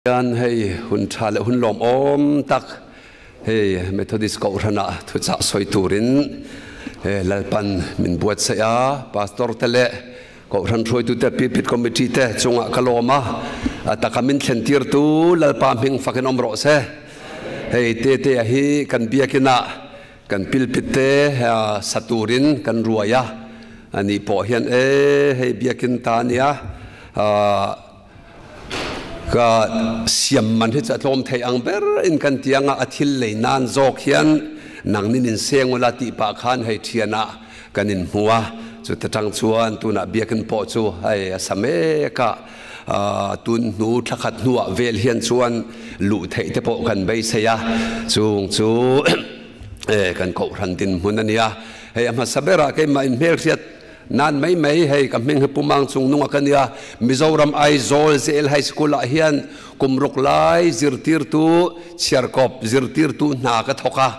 Hian hei hun tha leh hun lawmawm tak hei Methodist Kohhrana thuchah sawi turin Lalpan min buatsaih a, Pastor te leh Kohhran hruaitute Pulpit Committee te chungah ka lawm a, a taka min thlen tirtu Lalpa hming fakin awm rawh se. Hei Tetea hi kan biakinah kan pulpit te sa turin kan ruai a, ani pawh hian e hei biakin ta a nia, Ka siam man hi chu a tlawm thei ang ber in kan ti anga a thil lei nan zawk hian nangnin in seng ula tih pah khan hei thianah kan in hmu a, chuta tang chuan tunah biakin pawh chu hei a sa mek a, tun hnu thlakhat hnuah vel hian chuan luh theih te pawh kan beisei a, chung chu kan kohhran dinhmun a nia. Hei a hmasa berah keimah in hmelhriat Nan mai mai hei ka hming hi Pumang Chungnunga ka nia, Mizoram Aizawl Zel High School ah hian kum ruk lai zirtirtu chhiarkawp zirtirtu hna ka thawk a,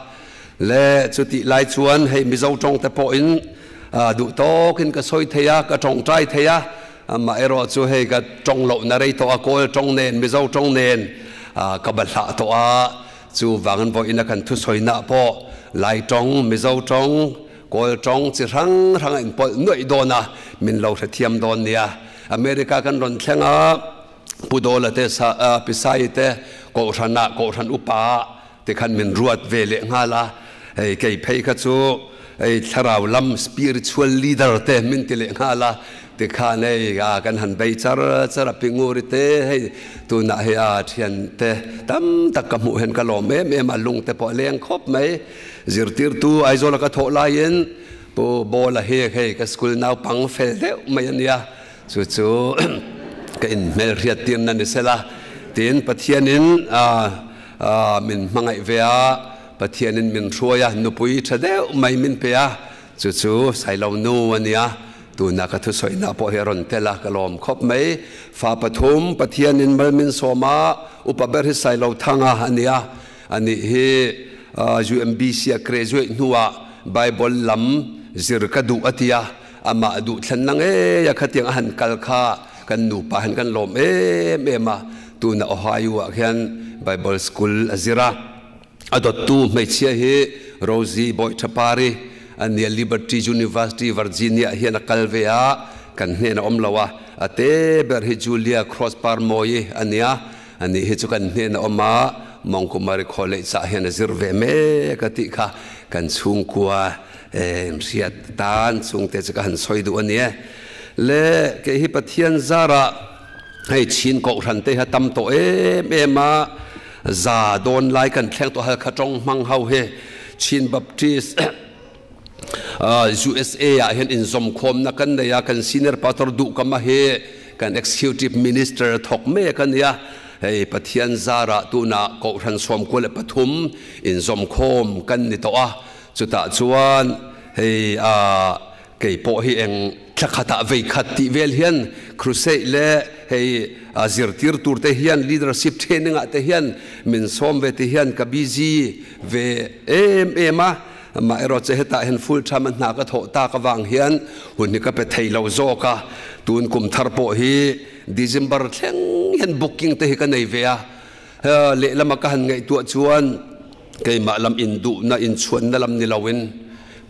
le chutih lai chuan hei Mizo tawng te pawhin duh tawkin ka sawi thei a, ka tawngtai thei a, amaherawh chu hei ka tawng lohna rei tawh a, Kawl tawng nen Mizo tawng nen ka bahlah tawh a, chuvangin vawiin a kan thusawi-na pawh Lai tawng, Mizo tawng, Kawl tawng chi hrang hrang a inpawlh nuaih dawn a, min lo hrethiam dawn nia. America kan rawn thleng a, Pu Dawla te, Pi Saii te Kohhranah, Kohhran upa te khan min ruat ve leh nghal a. Hei kei phei kha chu hei thlarau lam spiritual leader te min ti leh nghal a. Tikhan hei kan han bei char char a, Pi Nguri te hei tunah hei a thiante tam tak ka hmuh hian ka lawm em em a, lung te pawh a leng khawp mai. Zirtirtu Aizawla ka thawh laiin Pu Bawla hi hei ka school naupang fel deuh mai a nia, chu chu ka inhmelhriat tirna ni sela tiin Pathianin min hmangaih ve a, Pathianin min hruai a, nupui tha deuh mai min pe a, chu chu Sailo nu a nia, tuna ka thusawihnah pawh hi a rawn tel a, ka lawm khawp mai. Fa pathum Pathianin mal min sawm a, upa ber hi Sailo Thanga a nia, A nih hi UMBC a graduate hnuah Bible lam zir ka duh a ti a, amah duh thlenna ngei a khatiang a han kal kha kan nupa hian kan lawm em em a, tuna Ohio ah khian Bible school a zir a, a dawttu hmeichhia hi Rosie Bawihthapari a nia, Liberty University Virginia ah hian a kal ve a, kan hnenah awm lo a, a te ber hi Julia Cross Parmawi a nia. A nih hi chu kan hnen a awm a, Mawngkumari College ah hian a zir ve mek a tih kha kan chhungkua inhriat tan chungte chu ka han sawi duh a ni e. Le kei hi Pathian zarah hei Chin Kohhran te hi a tam tawh em em a, za dawn lai kan thleng tawh halkha tawng hmang ho hi Chin Baptist USA ah hian inzawmkhawmna kan nei a, kan senior pastor Duhkama hi kan executive minister thawk mek a nia. Hei Pathian zarah tunah Kohhran 13 inzawmkhawm kan ni tawh a, chutah chuan hei kei pawh hi eng thla khatah vei khat tih vel hian crusade leh hei zirtir tur te hian leadership training ah te hian min sawm ve te hian ka busy ve em em a. Amaherawh chu hetah hian full time a hna ka thawh tak avang hian hun hi ka pe thei lo zawk a, tun kum thar pawh hi December thleng hian booking te hi ka nei ve a, lehlama ka han ngaihtuah chuan keimah lam induhna inchhuanna lam ni loin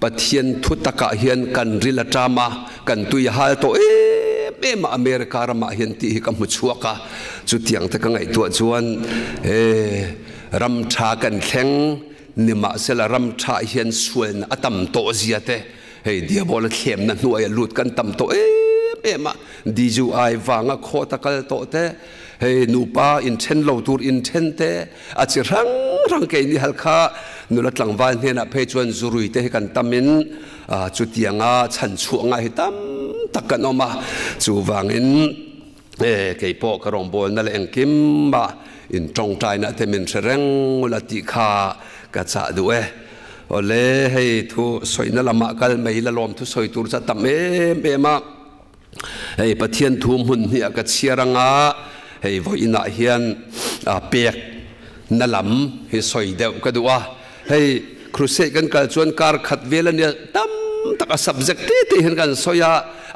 Pathian thu takah hian kan ril a ṭam a, kan tui a hal tawh em em a America ramah hian tih hi ka hmu chhuak a, chutiang te ka ngaihtuah chuan e ram ṭha kan thleng. Nimahsela ram tha hian sualna a tam tawh zia te, hei diabola thlemna hnuaia lut kan tam tawh em em a, DUI vanga court a kal tawh te, hei nupa inthen lo tur inthen te, a chi hrang hrang keini hal kha nula tlangval hnenah phei chuan zurui te hi kan tamin chutianga chhanchhuah ngai hi tam tak kan awm a, chuvangin Kei pawh ka rawngbawlna leh engkim mah in tawngtaina te min hre reng ula tih kha ka chah duh e. Awle, hei thu sawina lamah kal mai la lawm thu sawi tur chu a tam em em a. Hei Pathian thu hmun hnih ah ka chhiar anga hei vawiinah hian pek na lam hi sawi deuh ka duh a. Hei crusade kan kal chuan kar khat vel a nia tam tak a subject te te hian kan sawi a,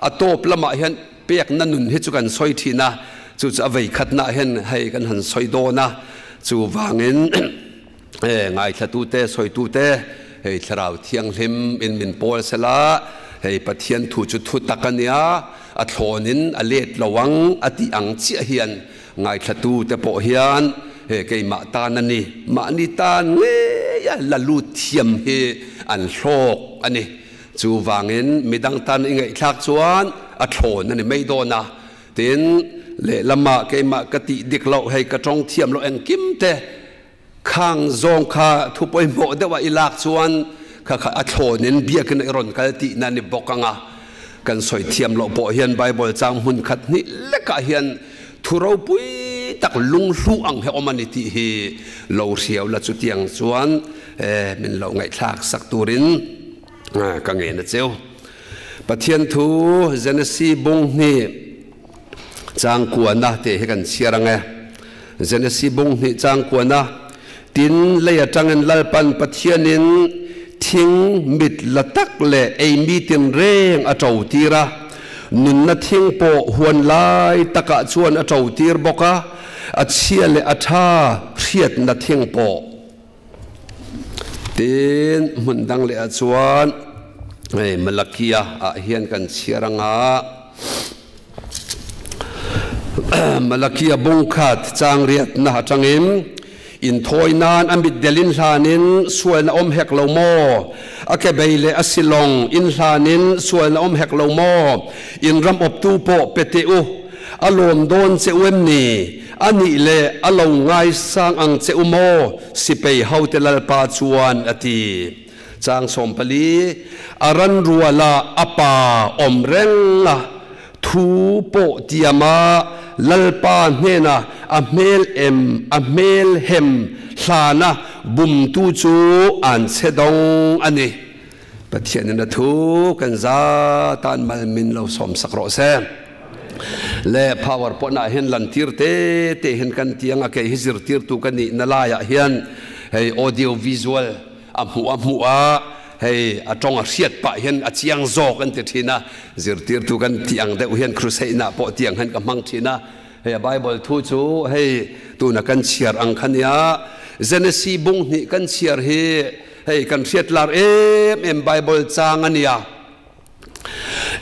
a tawp lamah hian Pekna nun hi chu kan sawi thin a, Chu chu a vei khatnaah hian hei kan han sawi dawn a, chuvangin ngaithlatute, sawitute, hei Thlarau Thianghlim in min pawl sela, hei Pathian thu chu thu tak a nia, a thlawnin a let lo ang a tih ang chiah hian ngaithlatute pawh hian he keimah tan a ni, mahni tan ngeia la lut thiam hi an hlawk a ni. Chuvangin midang tan i ngaihthlak chuan a thlawn a ni mai dawn a. Tin, lehlamah keimah ka tih dik loh, hei ka tawng thiam loh engkim te khang zawng kha thu pawimawh deuh a i lak chuan kha kha a thlawnin biakin i rawn kal tihna a ni bawk ang a. Kan sawi thiam loh pawh hian Bible chang hmun khat hnih lekah hian thu ropui tak lunghlu ang hi awm a ni tih hi lo hriau la chutiang chuan min lo ngaihthlak sak turin ka ngen a cheu. Pathian thu Genesis bung hnih chang kuana tih hi kan chhiar ang e. Genesis bung hnih chang kuana, Tin, lei atangin Lalpan Pathianin thing mit la tak leh eimi tinreng a to tir a, nunna thing pawh huan lai takah chuan a to tir bawk a, a chhia leh a tha hriatna thing pawh. Tin, hmun dang leh ah chuan hei Malakia ah hian kan chhiar anga Malakia bung khat chang riatna atangin Inthawi nan a mitdel in hlanin sualna awm hek lo maw? A ke bei leh a silawng in hlanin sualna awm hek lo maw? In ram awptu pawh pe teh u, a lawm dawn che u em ni? A nih leh a lo ngaisang ang che u maw? Sipei hote Lalpa chuan a ti. Chang 14, A ran ruala a pa awm reng a, thu pawh tiam a, Lalpa hnena a hmel em a hmel hem hlana bumtu chu an che dawng a ni. Pathianin a thu kan za tan mal min lo sawmsak rawh se. Le power pawh nah hian lantir te te hian kan ti ang a, kei hi zirtirtu ka nih na laiah hian hei audio visual a hmuh a hmuh a, hei a tawng a hriat pah hian a chiang zawk an ti thin a, zirtirtu kan tih ang deuh hian crusade nah pawh tiang hian ka hmang thin a, hei a bible thu chu hei tuna kan chhiar ang kha nia, Genesis bung hnih kan chhiar hi hei kan hriat lar em em bible chang a nia.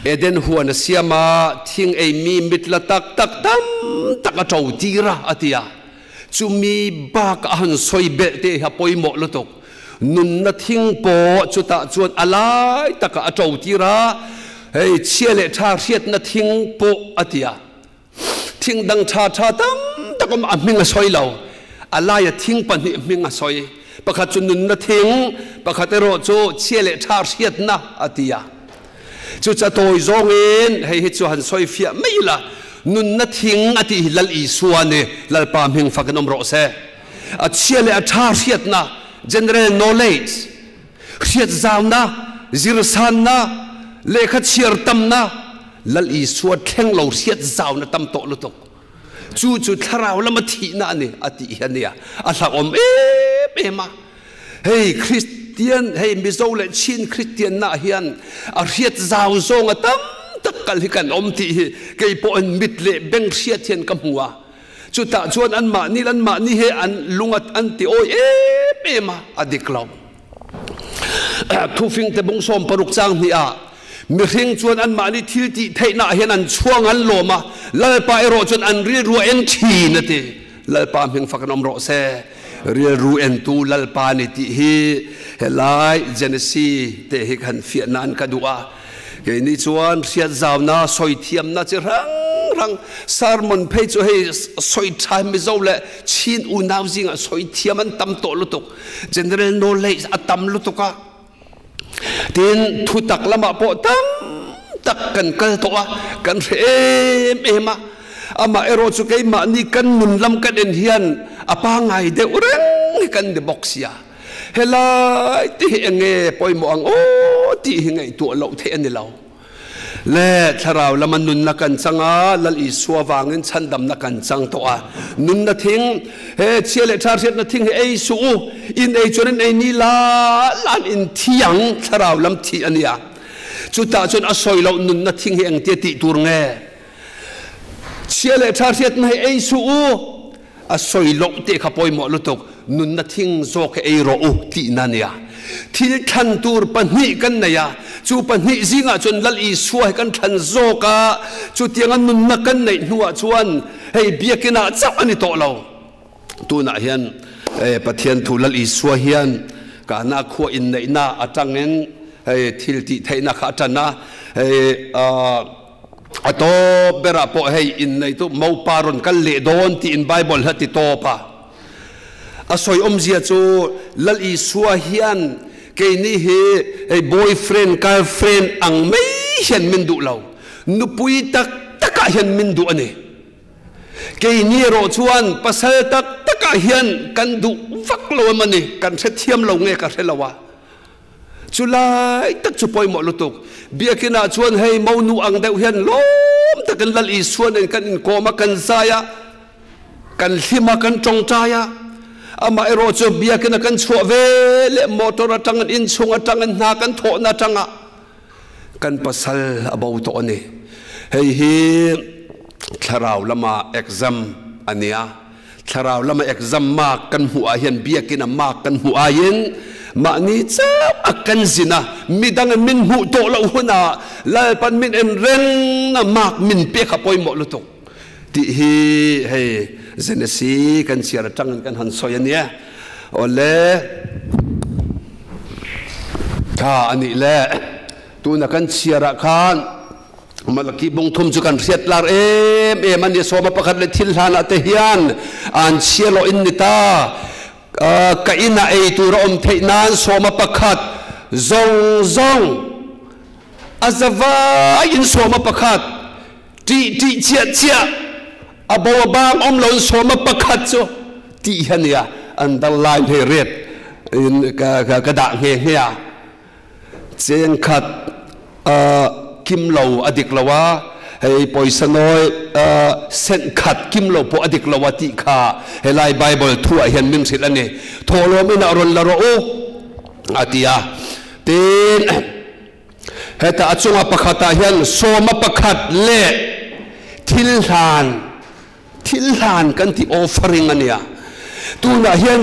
Eden huan a siam a, thing ei mi mit la tak tak tam tak a to tir a, a ti a. Chumi bak a han sawi belh te hi a pawimawh lutuk. Nunna thing pawh chutah chuan a lai takah a to tir a, hei chhia leh tha hriatna thing pawh a ti a. Thing dang tha tha tam tak awm a hming a sawi lo. A laia thing pahnih hming a sawi. Pakhat chu nunna thing, pakhat erawh chu chhia leh tha hriatna a ti a. Chu chatawi zawngin hei hi chu han sawi fiah mai ila, nunna thing a tih hi Lal Isua a ni, Lalpa hming fakin awm rawh se. A chhia leh a tha hriatna, general knowledge, hriat zauna, zirsanna, lehkha chhiar tamna, Lal Isua thleng lo hriat zauna tam tawh lutuk. Chu chu thlarau lama thihna a ni a tih hi a nia. A hlauhawm em em a. Hei Kristian, hei Mizo leh Chin Kristianna hian a hriat zau zawnga tam tak kal hi kan awm tih hi kei pawhin mit leh beng hriat hian ka hmu a. Chutah chuan anmahni anmahni hi an lung an ti awi em em a, a dik lo. Thufingte bung 16 chang hnih ah mihring chuan anmahni thil tih theihna ah hian an chhuang an lawm a, Lalpa erawh chuan an rilru a en thin a ti. Lalpa hming fak in awm rawh se. Rilru entu Lalpa ni tih hi helai Genesis te hi kan fiah nan ka duh a. Keini chuan hriat zauna, sawi thiamna chi hrang hrang, sermon phei chu hei sawi tha Mizo leh Chin unau zingah sawi thiam an tam tawh lutuk. General knowledge a tam lutuk a. Tin, thutak lamah pawh tam tak kan kal tawh a, kan hre em em a. Amah erawh chu keimahni kan nun lam kan en hian a pangngai deuh reng hi kan ni bawk sia. Helai te hi eng nge pawimawh ang aw tih hi ngaihtuah loh theih a ni lo. Le thlarau lama nunna kan chang a, Lal Isua vangin chhandamna kan chang tawh a. Nunna thing, he chhia leh tha hriatna thing hi ei suh u, in ei chuan in ei ni la lan in thi ang, thlarau lam thih a nia. Chutah chuan a sawi loh nunna thing hi engtia tih tur nge? Chhia leh tha hriatna hi ei suh u, a sawi loh tih kha pawimawh lutuk, nunna thing zawk hi ei rawh u tihna a nia. Thil thlan tur pahnih kan nei a, chu pahnih zingah chuan Lal Isua hi kan thlan zawk a, chutianga nunna kan neih hnuah chuan hei biakinah chauh a ni tawh lo. Tunah hian Pathian thu Lal Isua hian Kana khua inneihna atangin hei thil tih theihna kha a tan a, hei a tawp berah pawh hei inneitu mopa rawn kal leh dawn tiin Bible hi a ti tawp a. A sawi awmzia chu Lal Isua hian keini hi hei boyfriend girlfriend ang mai hian min duh lo, nupui tak takah hian min duh a ni. Keini erawh chuan pasal tak takah hian kan duh vak lo em a ni, kan hrethiam lo nge ka hre lo a. Chu lai tak chu pawimawh lutuk. Biakinah chuan hei monu ang deuh hian lawm takin Lal Isua nen kan inkawm a, kan zai a, kan hlim a, kan tawngtai a. Amah erawh chu biakina kan chhuah ve leh motor atangin inchhung atangin hna kan thawhna atanga Kan pasal a bo tawh a ni. Hei hi thlarau lama exam a nia. Thlarau lama exam mark kan hmuh ah hian biakina mark kan hmuh aiin mahni chauh a kan zin a, midangin min hmuh tawh loh hunah Lalpan min en reng a mark min pek a pawimawh lutuk tih hi hei Genesis kan chhiar atangin kan han sawi a nia. Awle. Tha a nih le. Tuna kan chhiar ah khan Malaki bungthum chu kan hriat lar em em a ni. Sawma pakhat leh thil hlan ah te hian an chhia lawh in ni ta. Ka in ah ei tur a awm theih nan sawma pakhat zawng zawng a zavai in sawma pakhat tih tih chiah chiah A bo a bang awm lo in sawma pakhat chu tih hi a nia, underline hei red in ka dah nghe nghe a. Chengkhat kim lo a dik lo a, hei pawisa nawi cent khat kim lo pawh a dik lo a tih kha helai Bible thu ah hian min hrilh a ni. Thawhlawm inah rawn la rawh u a ti a. Tin. Heta a chunga pakhatah hian sawma pakhat leh thil hlan, thil hlan kan tih offering a nia. Tunah hian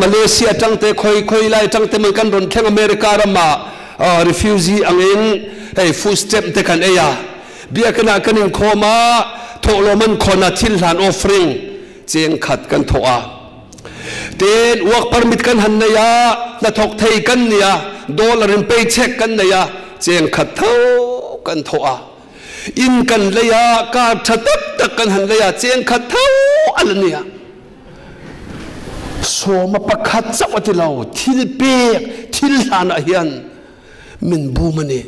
Malaysia atang te khawi khawi lai atang te man kan rawn thleng America ramah refugee angin hei food stamp te kan ei a. Biakinah kan inkhawm a, thawhlawm an khawn a thil hlan offering cheng khat kan thawh a. Tin, work permit kan han nei a, hnathawk thei kan ni a, dollar in paycheck kan nei a, cheng khat tho kan thawh a. In kan lei a, car tha tak tak kan han lei a, cheng khat tho a la ni a. Sawma pakhat chauh a ti lo, thil pek, thil hlan ah hian min bum a ni.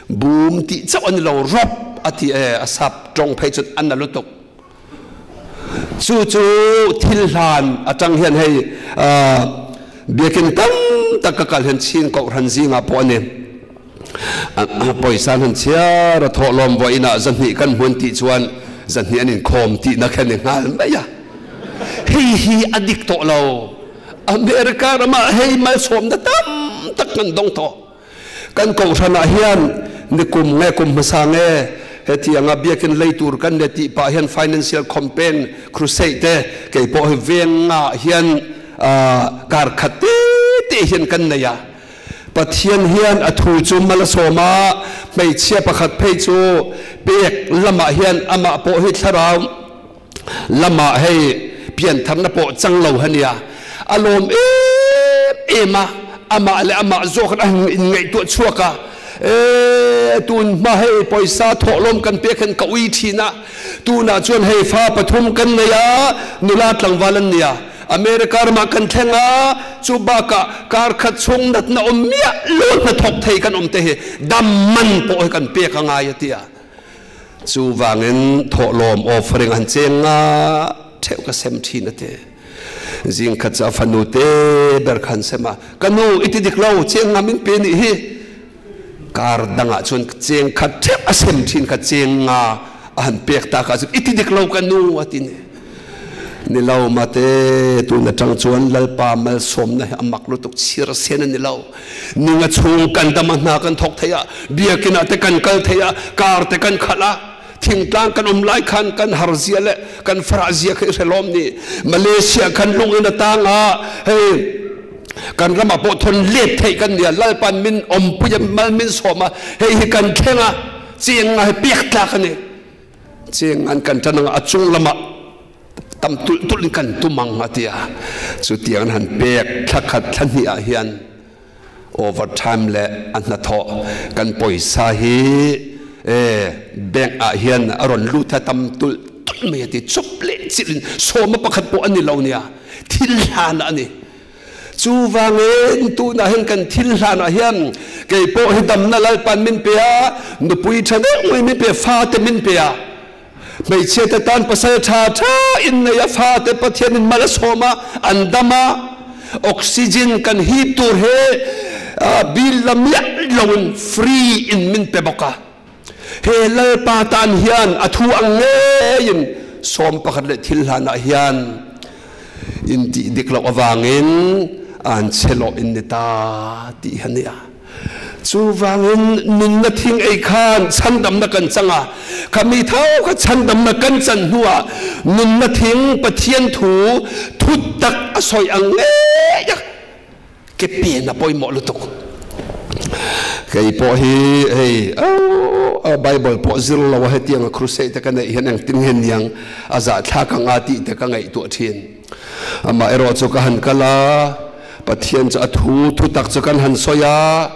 Bum tih chauh a ni lo, rawp a ti e, a sap tawng phei chuan a na lutuk. Chu chu thil hlan atang hian hei biakin tam tak ka kal hian Chin Kohhran zingah pawh a ni. Pawisa an han chhiar a, thawhlawm vawiinah zahnih kan hmun tih chuan zahnih an inkhawm tihna kha ni nghal mai a. Hei hi a dik tawh lo. America ramah hei malsawmna tam tak kan dawng tawh. Kan kohhranah hian nikum nge kum hmasa nge hetianga biakin lei tur kan le tih pah hian financial campaign crusade te kei pawh hi vengah hian kar khat te te hian kan nei a. Pathian hian a thu chu mal a sawm a, hmeichhia pakhat phei chu pek lamah hian amah pawh hi thlarau lamah hei piantharna pawh chang lo a nia, a lawm em em a, amah leh amah zawk a inngaihtuah chhuak a, e tun hma hei pawisa thawhlawm kan pek hian ka ui thin a, tunah chuan hei fa pathum kan nei a, nula tlangval an nia, America ramah kan thleng a, chu bakah kar khat chhung natna awm miah lo hnathawk thei kan awm te hi dam man pawh hi kan pek a ngai a ti a. Chuvangin thawhlawm offering an cheng nga theuh ka sem thin a ti. Zing khat chu a fanu te ber kha an sem a, Ka nu i ti dik lo, cheng nga min pe nih hi. Kar dangah chuan cheng khat theuh a sem thin kha cheng nga a han pek tak ah chuan i ti dik lo ka nu a ti ni. Ni lo mate, tun atang chuan Lalpa malsawmna hi a mak lutuk chhir sen a ni lo. Ninga chhung kan dam a, hna kan thawk thei a, biakin ah te kan kal thei a, car te kan khalh a. Thingtlang kan awm lai khan kan har zia leh kan farah zia kha i hre lawm ni. Malaysia khan lungin a tang a, hei kan ramah pawh thawn let theih kan nia. Lalpan min awmpui a, mal min sawm a, hei hi kan thleng a, cheng nga hi pek tlak a ni. Cheng an kan ṭan anga a chung lamah tam tulh tulh in kan tum ang a ti a. Chutiang an han pek thla khat thla hnih ah hian overtime leh a hnathawh kan pawisa hi e bank ah hian a rawn lut a tam tulh tulh mai a ti. Chawp leh chilh in sawma pakhat pawh a ni lo nia, thil hlan a ni. Chuvangin tunah hian kan thil hlanah hian kei pawh hi damna Lalpan min pe a, nupui tha deuh mai min pe a, fate min pe a, hmeichhia te tan pasal tha tha in nei a, fate Pathianin mal a sawm a, an dam a, oxygen kan hip tur hi bill la miah loin free in min pe bawk a. He Lalpa tan hian a thu ang ngeiin 11 leh thil hlanah hian in tih dik loh avangin an che lawh in ni ta tih hi a ni a. Chuvangin nunna thing ei khan chhandamna kan chang a, khami tho kha chhandamna kan chan hnuah nunna thing Pathian thu thutak a sawi ang ngei a, Ke pen a pawimawh lutuk. Kei pawh hi hei Bible pawh zir lo a hetiang a crusade te ka neih hian engtin nge niang a zahthlak ang a tih te ka ngaihtuah thin. Amah erawh chu ka han kal a, Pathian chu a thu thutak chu kan han sawi a,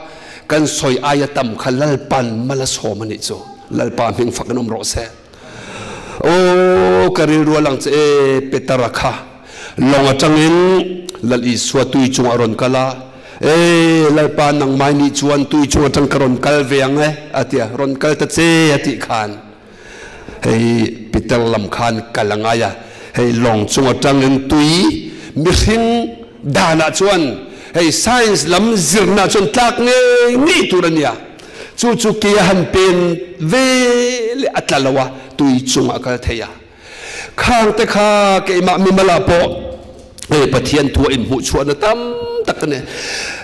kan sawi aia tam kha Lalpan mal a sawm a nih chu. Lalpa hming fak in awm rawh se. Aw ka rilru a lang che e Petera kha lawng atangin Lal Isua tui chungah a rawn kal a, E Lalpa nangmai nih chuan tui chung atang ka rawn kal ve ang e a ti a, rawn kal ta che a tih khan hei Peter lam khan kal a ngai a, hei lawng chung atangin tui mihring danah chuan hei science lam zirna chuan tlak ngei ngei tur a nia. Chu chu ke a han pen ve leh a tla lo a, tui chungah a kal thei a. Khang te kha keimah mimal ah pawh hei Pathian thu a inhmuhchhuahna tam tak a ni.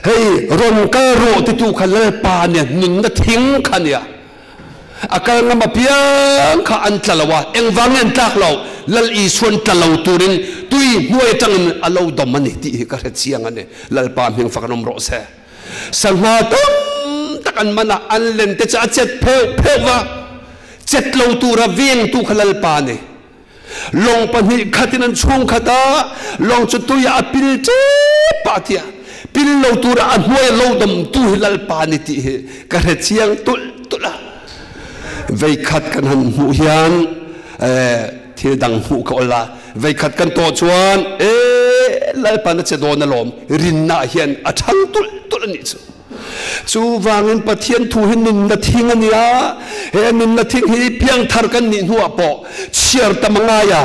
Hei rawn kal rawh titu kha Lalpa nia, nunna thing kha nia. A kal ngam apiang kha an tla lo a, engvang nge an tlak loh? Lal Isuan tla lo turin tui hnuai atangin a lo dawm a ni tih hi ka hre chiang a ni. Lalpa hming fak an awm rawh se. Sangha tam tak an man a, an len te chu a chet pheuh pheuh va, chet lo tura vengtu kha Lalpa a ni. Lawng pahnih khatin an chhung khat a, lawng chu tuiah a pil tep pah tia, pil lo tura a hnuai a lo dawmtu hi Lalpa a ni tih hi ka hre chiang tulh tulh a. Veikhat kan han hmuh hian thil dang hmuh ka awl a, veikhat kan tawh chuan e Lalpan a che dawn alawm, rinna hian a chhang tulh tulh a nih chu. Chuvangin Pathian thu hi nunna thing a ni a, he nunna thing hi piangthar kan nih hnuah pawh chhiar tam a ngai a.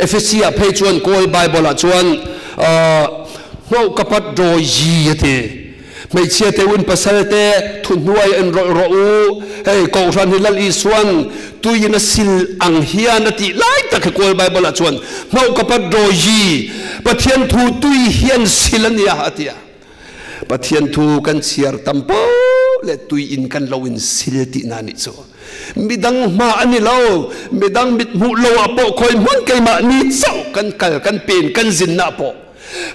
Efesi ah phei chuan Kawl Bible ah chuan Hnoh ka pat rawi yi a ti. Hmeichhia te un pasal te thuhnuai in rawlh rawh u. Hei Kohhran hi Lal Isuan tuiin a sil ang hian a tih lai tak hi Kawl Bible ah chuan Hnoh ka pat rawi yi Pathian thu tui hian sil a nia a ti a. Pathian thu kan chhiar tam poh leh tui in kan lo in sil tihna nih chu. Midang hma a ni lo, midang mit hmuh lo ah pawh khawi hmun keimah ni chauh kan kal kan pen kan zinna pawh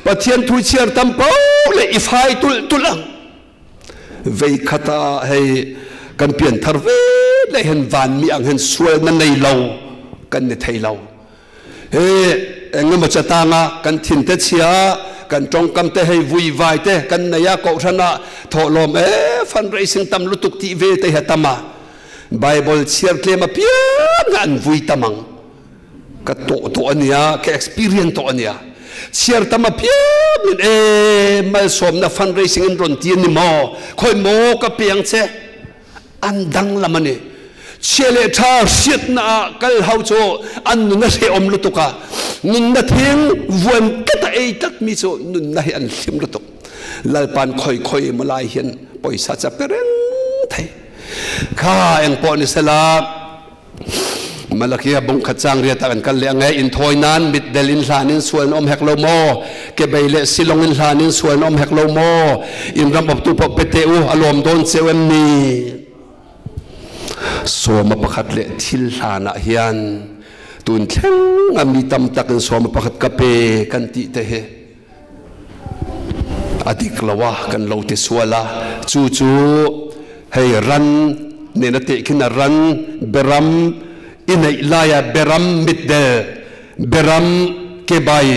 Pathian thu chhiar tam poh leh i fai tulh tulh ang. Vei khat ah hei kan pianthar ve leh hen vanmi ang hen sualna nei lo kan ni thei lo. He engemaw chatanga kan thin te chhia, kan tawngkam te hei vui vai te kan nei a, kohhran ah thawhlawm e fundraising tam lutuk tih ve te hi a tam a, Bible chhiar tlem apiang ah an vui tam ang. Ka tawh tawh a nia, ka experience tawh a nia. Chhiar tam apiang in e malsawmna fundraising in rawn ti a ni maw, khawi maw ka pe ang che. An danglam a ni. Chia leh ṭha hriatna ah kal ho cu an nun a hrehawm lutuk a, nunna thing vuan tlat a ei tlatmi cu nunna hi an hlim lutuk. Lalpa'n khoi khoi emaw lai hian pawisa ca pe reng thei. Kha engpawh ni sela, Malakia bung khat cang riat ah kan kal leh ang e. Inthawi nan mitdel in hlan in sual na um hek lo maw? Kebei le silong in hlan in sual na um hek lo maw? In ram optu paoh pe te u, a lawm dawn ceu em ni? Sawma pakhat leh thil hlanah hian tun thleng a mi tam takin sawma pakhat ka pe kan tih te hi a dik lo a, kan lo ti sual a. Chu chu hei ran nena tehkhin a ran beram i neih laia beram mitdel, beram kebai,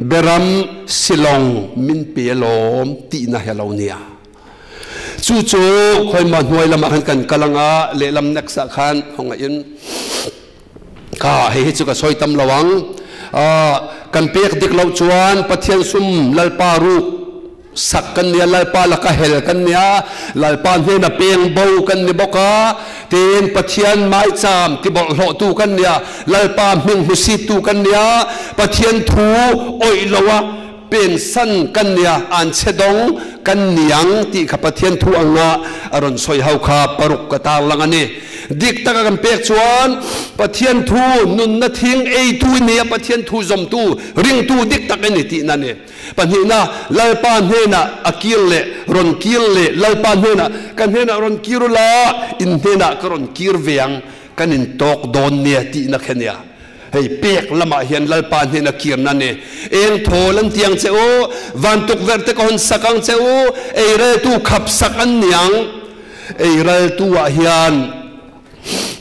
beram silawng min pe alawm tihna hi a lo nia. Chu chu khawima hnuai lamah khan kan kal anga lehlam next ah khan khawngaih in ka hei hi chu ka sawi tam lo ang. Kan pek dik loh chuan Pathian sum Lalpa ruk sak kan nia, Lalpa laka hel kan nia, Lalpa hnena peng bo kan ni bawk a, tin Pathian maicham tibawlhhlawhtu kan nia, Lalpa hming hmusittu kan nia, Pathian thu awih loa Pensan kan nia, an che dawng kan niang tih kha Pathian thu anga a rawn sawi ho kha paruk ka tarlang a ni. Dik taka kan pek chuan Pathian thu nunna thing eitu i nia, Pathian thu zawmtu, ringtu dik tak i ni tihna a ni. Pahnihna, Lalpa hnenah a kir leh rawn kir leh, Lalpa hnenah ka hnenah rawn kir ula, in hnenah ka rawn kir ve ang, kan intawk dawn nia tihna kha nia. Hei pek lamah hian Lalpa hnena kirna ni. Eng thawl an tiang che u, van tukverh te ka hawn sak ang che u, eiraltu khap sak an niang. Eiraltu ah hian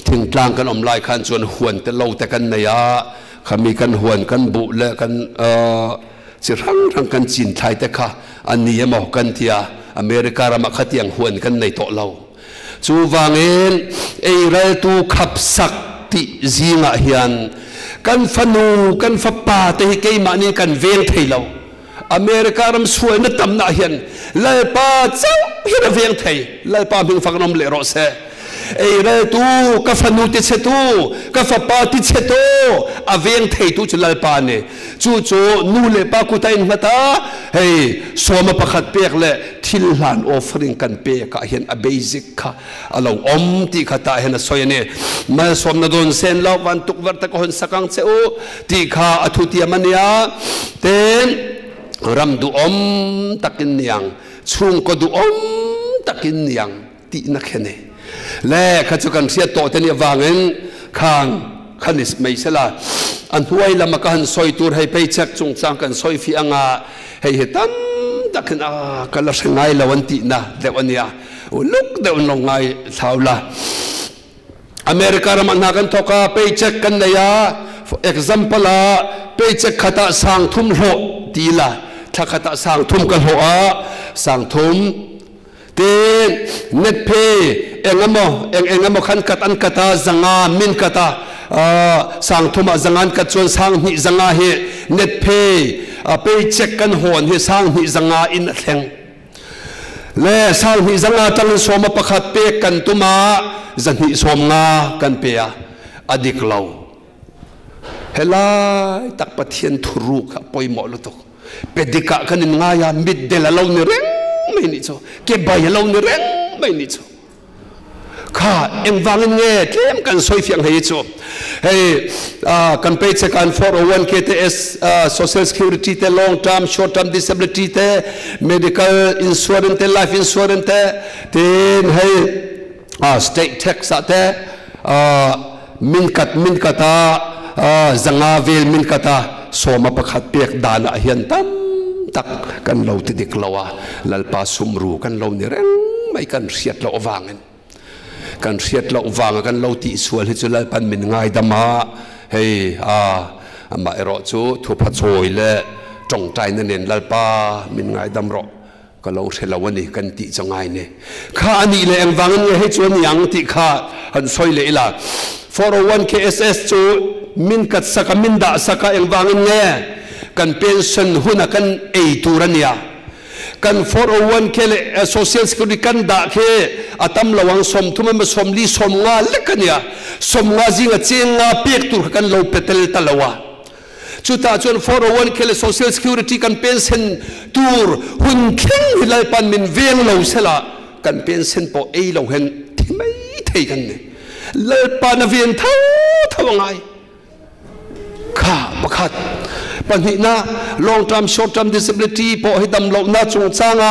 thingtlang kan awm lai khan chuan huan te lo te kan nei a, khami kan huan kan buh leh kan chi hrang hrang kan chin thlai te kha a ni emaw kan ti a, America ramah khatiang huan kan nei tawh lo. Chuvangin eiraltu khap sak tih zingah hian kan fanu, kan fapa te hi keimahni kan veng thei lo. America ram sualna tamna hian Lalpa chauh hian a veng thei. Lalpa hming fak an awm leh rawh se. Eiraltu, ka fanu tichhetu, ka fapa tichhetu a veng theitu chu Lalpa a ni. Chu chu nu leh pa kut a innghat a, hei sawma pakhat pek leh thil hlan offering kan pek ah hian a basic kha a lo awm tih kha tah hian a sawi a ni. Malsawmna dawn sen lo van tukverh te ka hawn sak ang che u tih kha a thutiam a nia. Tin, ram duhawm takin niang, chhungkaw duhawm takin niang tihna khi a ni. Le kha chu kan hriat tawh te nih avangin khang kha ni mai sela. A hnuai lama ka han sawi tur hei paycheck chungchang kan sawi fih anga hei hi tam takin a ka la hre ngai lo an tihna deuh a nia. Uluk deuh an lo ngai thlau la. America ramah hna kan thawk a, paycheck kan nei a, for example a paycheck khatah sang thum hlawh ti ila thla khatah sang thum ka hlawh a, sang thum Tin, net pay eng emaw, eng eng emaw khan kat an kat a, zanga min kat a, sangthum ah zanga an kat chuan sanghnih zanga hi net pay, pay check kan hawn hi sanghnih zanga in a thleng. Le sanghnih zanga atangin sawma pakhat pek kan tum a, zahnih sawm nga kan pe a, a dik lo. Helai tak Pathian thuruk kha a pawimawh lutuk. Pe dikah kan in ngai a, mitdel a lo ni reng mai nih chu, ke bai a lo ni reng mai nih chu. Kha engvangin nge tlem kan sawi fiang hei chu. Hei kan paycheck an 401k te S social security te long term short term disability te medical insurance te life insurance te tin hei state tax ah te Min kat min kat a zanga vel min kat a sawma pakhat pek dan ah hian tam tak kan lo ti dik lo a, Lalpa sumru kan lo ni reng mai kan hriat loh avangin kan hriat loh vanga kan lo tih sual hi chu Lalpan min ngaidam a, hei a amah erawh chu thupha chawi leh tawngtaina nen Lalpa min ngaidam rawh. Ka lo hre lo a ni kan tih chu ngai ni. Kha a nih leh engvangin nge hei chu a ni ang tih kha han sawi leh ila. 401 KSS chu min kat sak a, min dah sak a, engvangin nge kan pension huna kan ei tur a nia. Kan 401 K leh Social Security kan dah khi a tam lo ang, 30 emaw 40, 50 lek a nia. 50 zinga cheng nga pek tur kha kan lo pe tel ta lo a. Chutah chuan 401k leh Social Security kan pension tur hun thleng hi Lalpan min veng lo sela kan pension pawh ei lo hian thi mai thei kan ni. Lalpan a ven tho tho a ngai. Kha pakhat. Pahnihna, long term short term disability pawh hi damlohna chungchanga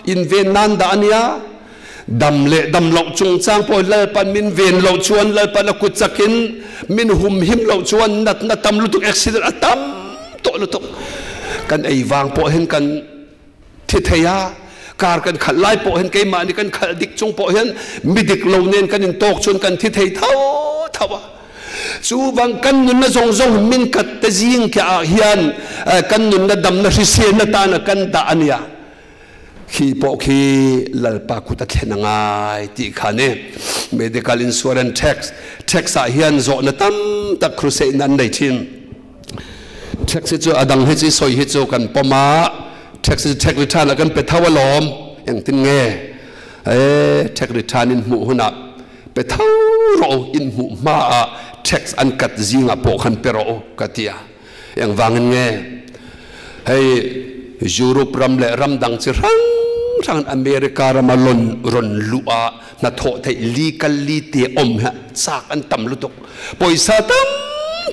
inven nan dah a nia. Dam leh dam loh chungchang pawh Lalpan min ven loh chuan, Lalpan a kut chakin min humhim loh chuan natna tam lutuk, accident a tam tawh lutuk. Kan ei vang pawh hian kan thi thei a, car kan khalh lai pawh hian keimahni kan khalh dik chung pawh hian mi dik lo nen kan intawk chuan kan thi thei tho tho a. Chuvang kan nunna zawng zawng min kat te zing ke ah hian kan nunna damna hriselna tana kan dah a nia. Khi pawh khi Lalpa kut a thlen a ngai tih kha ni. Medical insurance tax, tax ah hian zawhna tam tak crusade in an nei thin. Tax hi chu a dang hi chu i sawi hi chu kan pawm a, tax hi chu tax return ah kan pe tho alawm, engtin nge e tax return in hmuh hunah pe tho rawh u, in hmuh hma ah tax an cut zingah pawh khan pe rawh u ka ti a. Engvangin nge hei Europe ram leh ram dang chi hrang hrang America rama rawn rawn luh a hnathawh theih li kal li te awm hi chak an tam lutuk. Pawisa tam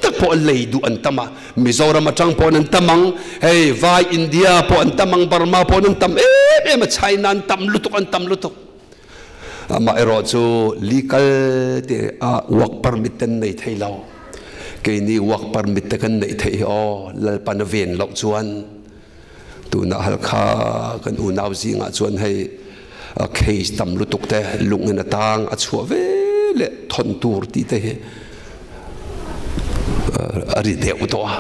tak pawh lei duh an tam a, Mizoram atang pawh an tam ang, hei vai India pawh an tam ang, Burma pawh an tam em em a, China an tam lutuk an tam lutuk. Amaherawh chu li kal te ah work permit te an nei thei lo. Keini work permit te kan neih theih hi aw Lalpan a ven loh chuan tunah halkha kan unau zingah chuan hei case tam lutuk te lungin a tang a chhuah ve leh thawn tur tih te hi a ri deuh tawh a.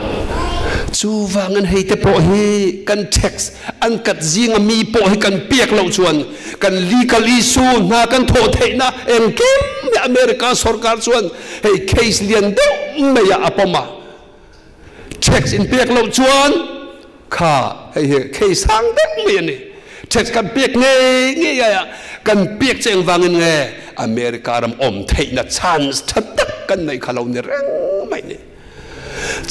Chuvangin hei te pawh hi kan tax an kat zinga mi pawh hi kan pek loh chuan kan legal issue hna kan thawh theihna engkim hi America sorkar chuan hei case lian deuh mai ah a pawm a. Tax in pek loh chuan kha hei hi case sang deuh mai a ni. Tax kan pek ngei ngei ai a, kan pek che engvangin nge America ram awm theihna chance tha tak kan neih kha lo ni reng mai ni.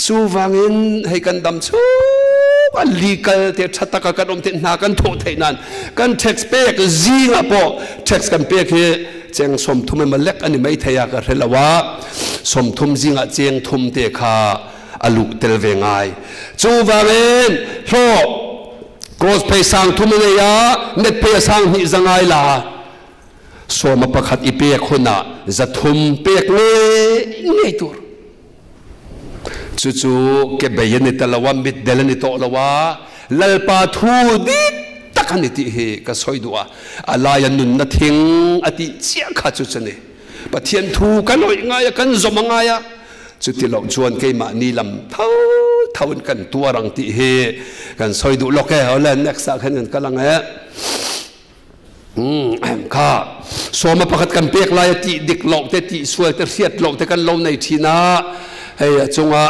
Chuvangin hei kan dam chhung a legal te tha taka kan awm theih hna kan thawh theih nan kan tax pek zingah pawh tax kan pek hi cheng 30 emaw lek a ni mai thei a ka hre lo a, 30 zingah cheng thum te kha a luh tel ve ngai. Chuvangin hlawh Cross phei sang thum a nei a, net phei a sang hnih za ngai la. Sawma pakhat i pek hunah 300 pek ngei ngei tur. Chu chu ke bei a ni ta lo a, mitdel a ni tawh lo a, Lalpa thu dik tak a ni tih hi ka sawi duh a. A laia nunna thing a tih chiah kha chu chu ni. Pathian thu kan awih ngai a, kan zawm a ngai a, chuti loh chuan keimahni lam tho tho in kan tuar ang tih hi kan sawi duh lawk e. Awle, next ah khan kan kal ang e. Umm, kha sawma pakhat kan pek lai a tih dik loh te, tih sual te, hriat loh te kan lo nei thin a, hei a chunga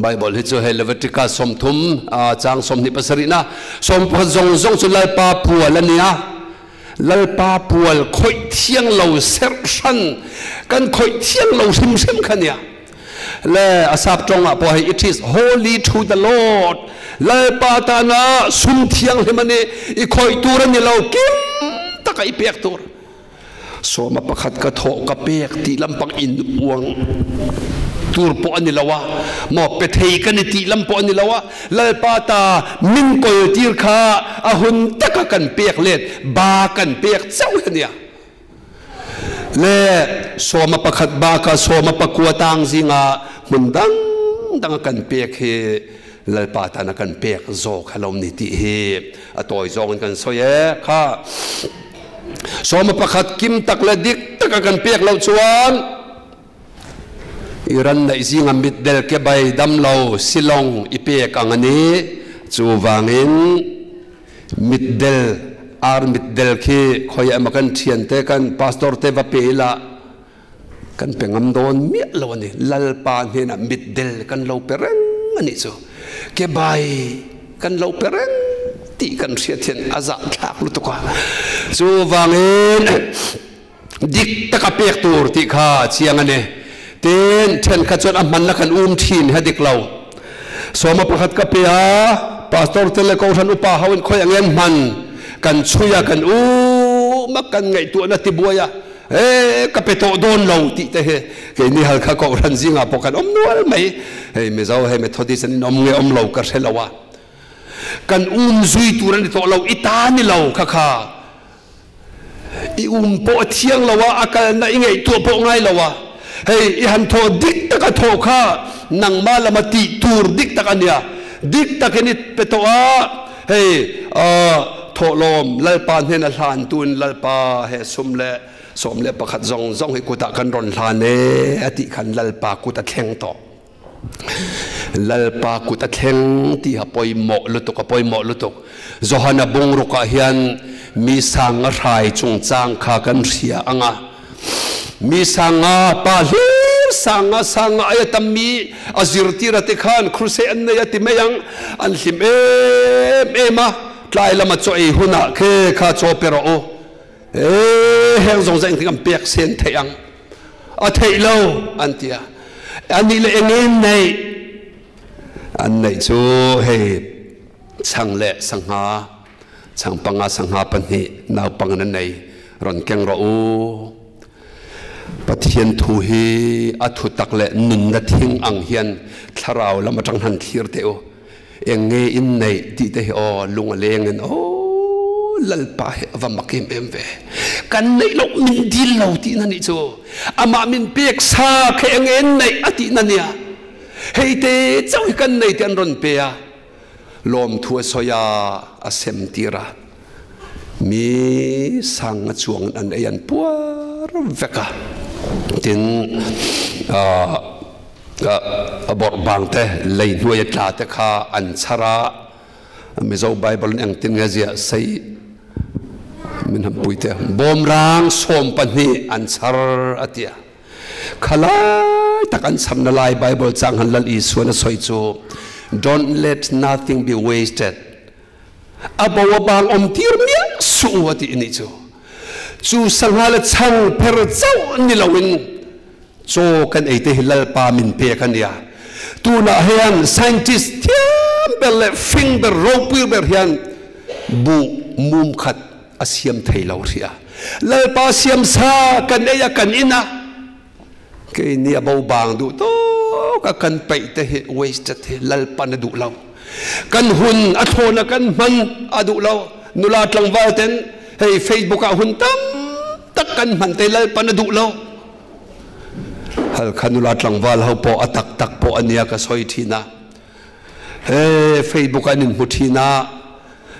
Bible hi chu hei Leviticus 30 chang 27 na 11 zawng zawng chu Lalpa pual a nia. Lalpa pual khawih thiang lo serh hran kan khawih thiang lo hrim hrim kha nia. Le asap tawng ah pawh hei it is holy to the Lord. Lalpa tana sum thianghlim ani i khawih tur ani lo kim taka i pek tur. Sawma pakhat ka thawh ka pek tih lampang in uang tur pawh a ni lo a, maw pe thei ka ni tih lam pawh a ni lo a, Lalpa ta min kawl tir kha a hun taka kan pek let ba kan pek chauh hi a nia. Le sawma pakhat baka sawma pakua tang zinga hmun dang danga kan pek hi Lalpa tana kan pek zawk a lo ni tih hi a tawi zawngin kan sawi e. Kha sawma pakhat kim tak le dik taka kan pek loh chuan Iran neih zinga mitdel ke bai dam lo silong i pek ang a ni. Chuvangin mitdel ar mitdel khi khawi emaw kan thiante kan pastor te va pe ila Kan pe ngam dawn miah lo a ni. Lalpa hnenah mitdel kan lo pe reng a nih chu. Ke bai kan lo pe reng tih kan hriat hian a zahthlak lutuk a. Chuvangin dik taka pek tur tih kha a chiang a ni. Tin, thenkhat chuan a hmanna kan um thin hi a dik lo. Sawma pakhat ka pe a, pastor te leh kohhran upa ho in khawi ang en hman kan chhui a, kan um a, kan ngaihtuahna tibuai a. He ka pe tawh dawn lo tih te hi keini Halkha Kohhran zingah pawh kan awm nual mai. Hei Mizo hei Methodist an inawm nge awm lo ka hre lo a. Kan um zui tur a ni tawh lo, i ta ni lo kha kha. I um pawh a thiang lo a, a kalna i ngaihtuah pawh ngai lo a. Hei, i han thawh dik taka thawh kha nangmah lama tih tur dik tak a nia. Dik takin i pe tawh a, hei, thawhlawm Lalpa hnena hlantuin Lalpa he sum leh 11 zawng zawng hi kutah kan rawn hlan e a tih khan Lalpa kut a thleng tawh. Lalpa kut a thleng tih a pawimawh lutuk, a pawimawh lutuk. Johana bungrukah hian mi sanga hrai chungchang kha kan hria ang a. Mi sanga pa hlir sanga sanga aia tam mi a zirtir a ti khan crusade an nei a ti mai ang. An hlim em em a, tlai lama chaw ei hunah khe kha chaw pe rawh u. E heng zawng zawng engtin kan pek sen theih ang? A theih lo an ti a. Anih leh engin neih? An neih chu hei chhang leh sangha, chhang panga sangha pahnih naupang an nei rawn keng rawh u. Pathian thu hi a thu tak leh nunna thing ang hian thlarau lam atang han thlir teh u. Eng nge in neih tih te hi aw lung a leng in aw Lalpa hi a va mak em em ve. Kan neih loh min dil lo tihna nih chu. Amah min pek sa kha eng nge in neih a tihna nia. Hei te chauh hi kan nei te an rawn pe a. Lawmthu a sawi a, a sem tir a. Mi sang a chuang in an ei an puar vek a. Tin, A bawrh bang te, lei hnuai a tla te kha an chhar a, Mizo Bible in engtin nge ziah sei min han pui te, bawmrang 12 an chhar a tia. Khalai tak an chharna lai Bible chang han Lal Isuan a sawi chu, Don't let nothing be wasted. A bo a bang awm tir miah suh u a ti nih chu. Chu sangha le chhang pher chauh ni loin Chaw kan ei te hi Lalpa min pek a nia. Tunah hian scientist thiam ber leh fing ber, ropui ber hian buh mum khat a siam thei lo hrih a. Lalpa siam sa kan ei a, kan in a, keini a bo bang duh tawk a kan peih te hi wasted hi Lalpan a duh lo. Kan hun a thlawn a kan hman a duh lo. Nula tlangval ten hei Facebook ah hun tam tak kan hman te Lalpan a duh lo. Halkha nula tlangval ho pawh a tak tak pawh a nia ka sawi thin a. He Facebook ah an inhmu thin a,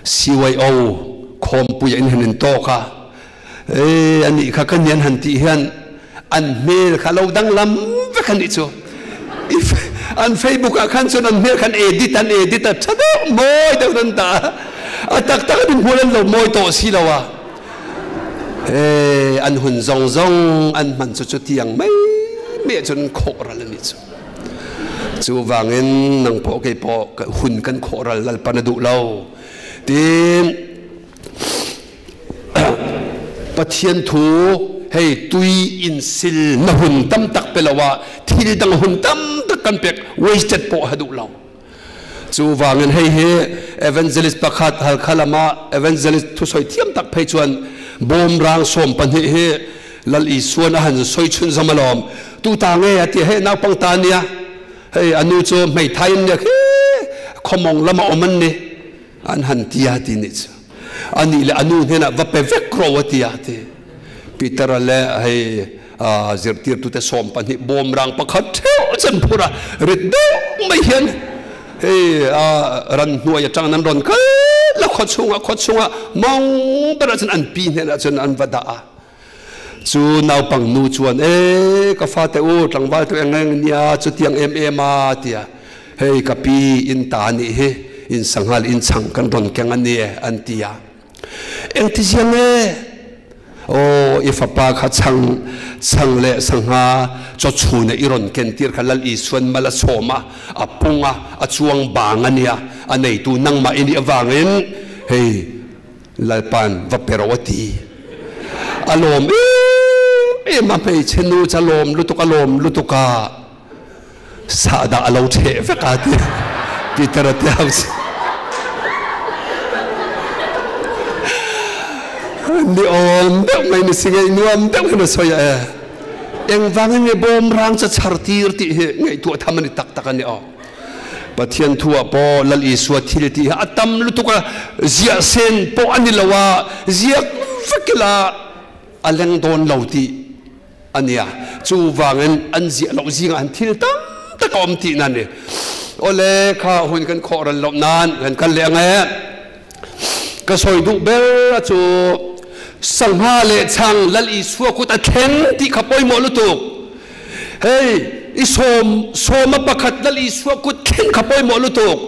CYO khawmpui ah in han intawk a, e anih kha ka nian han tih hian an hmel kha lo danglam vek a nih chu. An Facebook ah khan chuan an hmel khan edit an edit a, tha deuh mawi deuh an dah a, a tak tak an inhmuh an lo mawi tawh si lo a. He an hun zawng zawng an hman chu chutiang mai mai ah cun an khawh ral a nih cu. Cu vangin nang pawh kei pawh hun kan khawh ral Lalpan a duh lo. Tin Pathian thu hei tui in sil na hun tam tak pe lo ah thil dang hun tam tak kan pek wasted pawh ha duh lo. Chuvangin hei hi evangelist pakhat Halkha lama evangelist thusawi thiam tak phei chuan bawmrang 12 hi Lal Isuan a han sawi chhunzawm alawm. Tu ta nge a ti a, hei naupang ta a nia, hei a nu chu hmeithai an nia khi khawmawng lama awm an ni an han ti a ti nih chu. A nih leh a nu hnenah va pe vek rawh a ti a ti. Peter-a leh hei zirtirtute 12 bawmrang pakhat theuh chan phur a, rit deuh mai hian hei ran hnuai atangin an rawn kal la khaw chhungah khaw chhungah mawng berah chuan an pi hnenah chuan an va dah a. Chu naupang nu chuan e ka fate u tlangval tu eng eng nia chutiang em em a tia hei ka pi in ta nih hi in sanghal in chhang kan rawn keng a ni e an ti a. Engtizia nge? Aw, i fapa kha chhang chhang leh sangha chaw chhuna i rawn ken tir kha Lal Isuan mal a sawm a, a pung a, a chuang bang a nia, a neitu nangmah i nih avangin hei Lalpa'n va pe rawh a ti. A lawm em em a, hmeichhe nu chu a lawm lutuk, a lawm lutuk a. Sahdah a lo ṭheh vek a ti Peter a ti hau si. Ni awm deuh mai ni si ngaih nuam deuh hian a sawi a e. Engvangin nge bawmrang chu chhar tir tih hi ngaihtuah tham a ni tak tak a ni aw. Pathian thu ah pawh Lal Isua thil tih hi a tam lutuk a, ziah sen pawh a ni lo a, ziak vek ila. a leng dawn lo tih a nia. Chuvangin an ziah loh zingah han thil tam tak a awm tihna a ni. Awle, kha hun kan khawh ral loh nan kan kal leh ang e. Ka sawi duh ber a chu sangha leh chhang Lal Isua kut a thleng tih kha pawimawh lutuk. Hei i sawm sawma pakhat Lal Isua kut thleng kha pawimawh lutuk.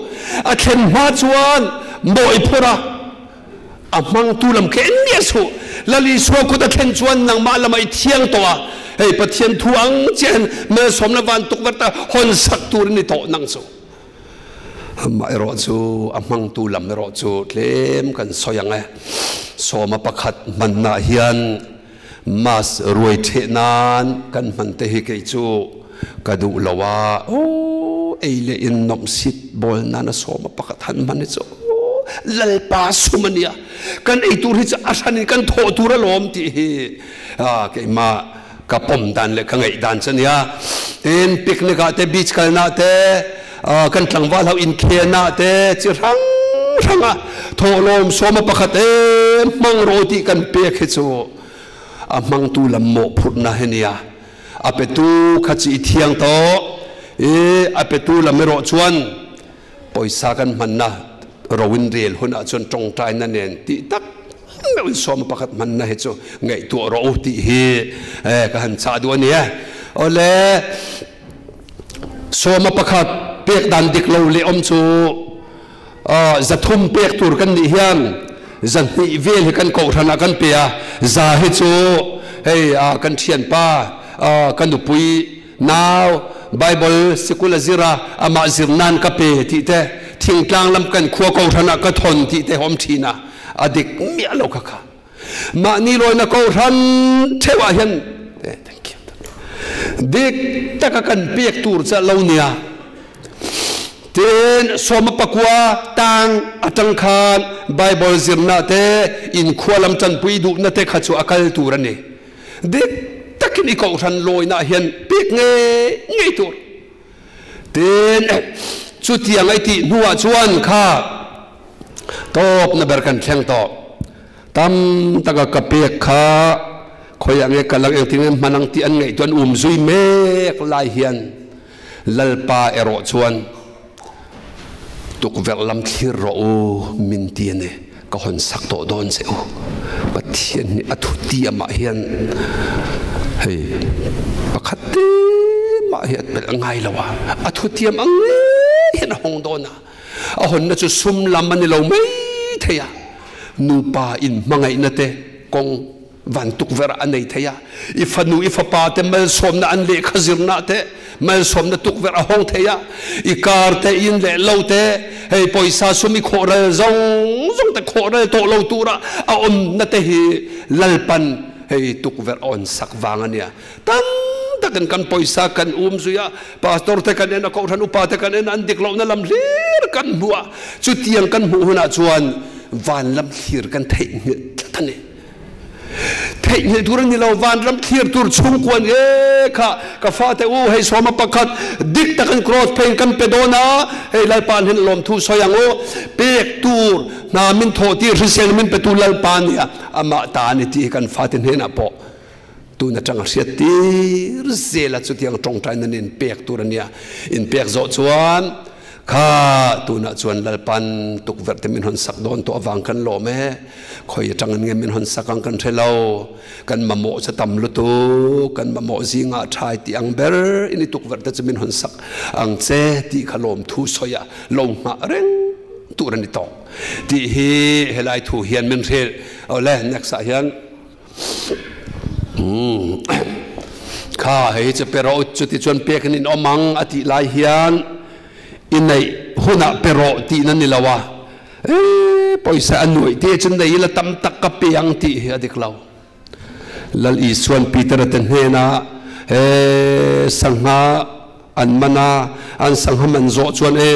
A thlen hma chuan mawh i phur a, a hmangtu lam kha en miah suh. Lal Isua kut a thlen chuan nangmah lamah i thiang tawh a, hei Pathian thu ang chiah hian malsawmna van tukverh ta hawn sak tur i ni tawh nang chu. Amaherawh chu a hmangtu lam erawh chu tlem kan sawi ang e. Sawma pakhat hmannaah hian mass ruai theh nan kan hman te hi kei chu ka duh lo a, aw ei leh in nawmh sit bawl nana sawma pakhat han hman hi chu aw Lalpa sum a nia, kan ei tur hi chu a hranin kan thawh tur alawm tih hi keimah ka pawm dan leh ka ngaih dan chu a nia. Tin, picnic ah te, beach kalna te, kan tlangval ho inkhel ah te chi hrang hrang ah thawhlawm sawma pakhat em hmang rawh tih kan pek hi chu a hmangtu lam mawhphurhna hi nia. A petu kha chi i thiang tawh i a petu lam erawh chuan Pawisa kan hmanna ro in rel hunah chuan tawngtaina nen tih tak meuhin sawma pakhat hmanna hi chu ngaihtuah rawh u tih hi ka han chah duh a ni e. Awle, sawma pakhat pek dan dik lo leh awm chu zathum pek tur kan nih hian zahnih vel hi kan kohhranah kan pe a, za hi chu hei kan thianpa ka nupui Nau, Bible sikul a zir a, amah zir nan ka pe tih te, thingtlang lam kan khua kohhran ah ka thawn tih te a awm thin a, a dik miah lo kha kha. Mahni lawina kohhran theuh ah hian dik taka kan pek tur che lo nia. Tin, sawma pakua tang atang khan Bible zirna te, inkhua lam tanpui duhna te kha chu a kal tur a ni. Dik takin i kohhran lawinaah hian pek ngei ngei tur. Tin, chutiang i tih hnuah chuan kha tawpna ber kan thleng tawh. Tam taka ka pek kha khawiah nge kal ang, engtin nge hman ang tih an ngaihtuah an um zui mek lai hian Lalpa erawh chuan Tukverh lam thlir rawh u min ti a ni. Ka hawn sak tawh dawn che u. Pathian nih a thuti amah hian hei pakhat te mah hi a pelh ngai lo a, a thutiam ang ngei hian a hawng dawn a. A hawnna chu sum lam a ni lo mai thei a, nupa inhmangaihna te kawng Van tukverh ah a nei thei a, i fanu i fapa te malsawmna an lehkha zirna te malsawmna tukverh a hawng thei a, i car te inn leh lo te hei pawisa sum i khawhral zawng zawng te khawhral tawh lo tura a awmna te hi Lalpan hei tukverh a on sak vang a nia. Tam takin kan pawisa kan um zui a, pastor te kan en a, kohhran upa te kan en a, an dik lohna lam hlir kan hmu a, chutiang kan hmuh hunah chuan van lam thlir kan theihnghilh tlat a ni. Theihnghilh tur a ni lo, vanram thlir tur chhungkua nge kha ka fate u hei sawma pakhat dik takin cross pheiin kan pe dawn a, hei Lalpa an hian lawmthu sawi ang u, pek tur hna min thawh tir hrisel min petu Lalpa a nia, amah ta a ni tih hi kan fate hnenah pawh tun atanga hriat tir zel a, chutiang tawngtaina nen pek tur a nia, inpek zawh chuan Kha tunah chuan Lalpan tukverh te min hawn sak dawn tawh avang kan lawm e. Khawi atangin nge min hawn sak ang kan hre lo. Kan mamawh chu tam lutuk, kan mamawh zingah thai tih ang ber in i tukverh te chu min hawn sak ang che tih kha lawmthu sawi a lo nghah reng tur a ni tawh tih hi helai thu hian min hrilh. Awle next ah hian. Kha hei hi chu pe rawh u, chuti chuan pek in in awm ang a tih lai hian i neih hunah pe rawh tihna ni lo a, ee pawisa a nuaih te chu nei ila tam tak ka pe ang tih hi a dik lo. Lal Isuan Peter-a te hnenah ee sangha an man a, an sangha man zawh chuan e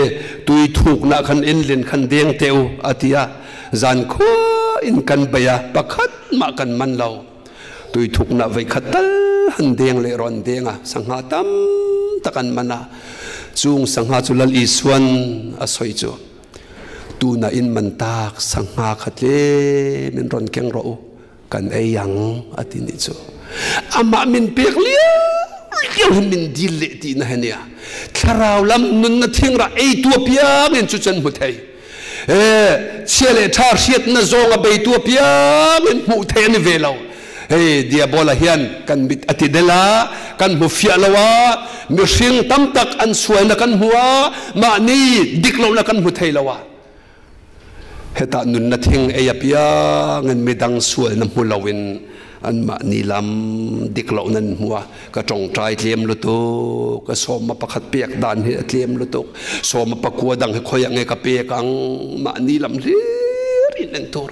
tui thukna khan inlin khan deng teh u a ti a, zan khua in kan bei a, pakhat mah kan man lo. Tui thukna vei khat tal han deng leh rawn deng a, sangha tam tak an man a, chung sangha chu Lal Isuan a sawi chu, Tuna in man tak sangha kha tlem in rawn keng rawh u. Kan ei ang a ti nih chu. Amah min pek liau liau hin min dil leh tihna hi nia. Thlarau lam nunna thingrah eitu apiangin chu chu an hmu thei. E, chhia leh tha hriatna zawnga beitu apiangin hmuh theih a ni ve lo. Hei Diabola hian kan mit a ti del a, kan hmu fiah lo a, mihring tam tak an sualna kan hmu a, mahni dik lohna kan hmu thei lo a. Hetah nunna thing ei apiangin midang sualna hmu loin anmahni lam dik lohna an hmu a, ka tawngtai tlem lutuk, ka sawma pakhat pek dan hi a tlem lutuk, sawma pakua dang hi khawiah nge ka pek ang, mahni lam hlir in en tur.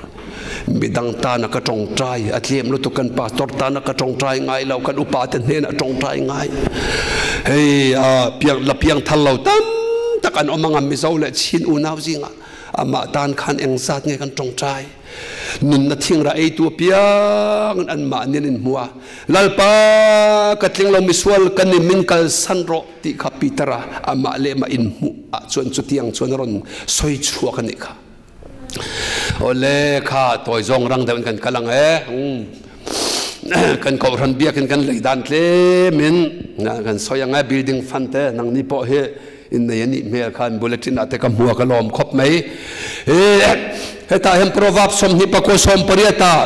Midang tana ka tawngtai a tlem lutuk, kan pastor tana ka tawngtai ngai lo, kan upa te hnenah tawngtai ngai. Hei piang la piang thar lo tam tak an awm anga Mizo leh Chin unau zingah amah tan khan engzat nge kan tawngtai. Nunna thingrah eitu apiang an mahni an inhmu a, Lalpa ka tling lo misual ka ni min kalsan rawh tih kha Peter-a amah leh mah inhmuh ah chuan chutiang chuan a rawn sawi chhuak a nih kha. Awle kha tawi zawng rang deuh in kan kal ang e. Kan kohhran biakin kan lei dan tlemin kan sawi ang e building fund te nangni pawh hi in nei anih hmel khan bulletin ah te ka hmu a ka lawm khawp mai. Hetah hian Proverb 28 ah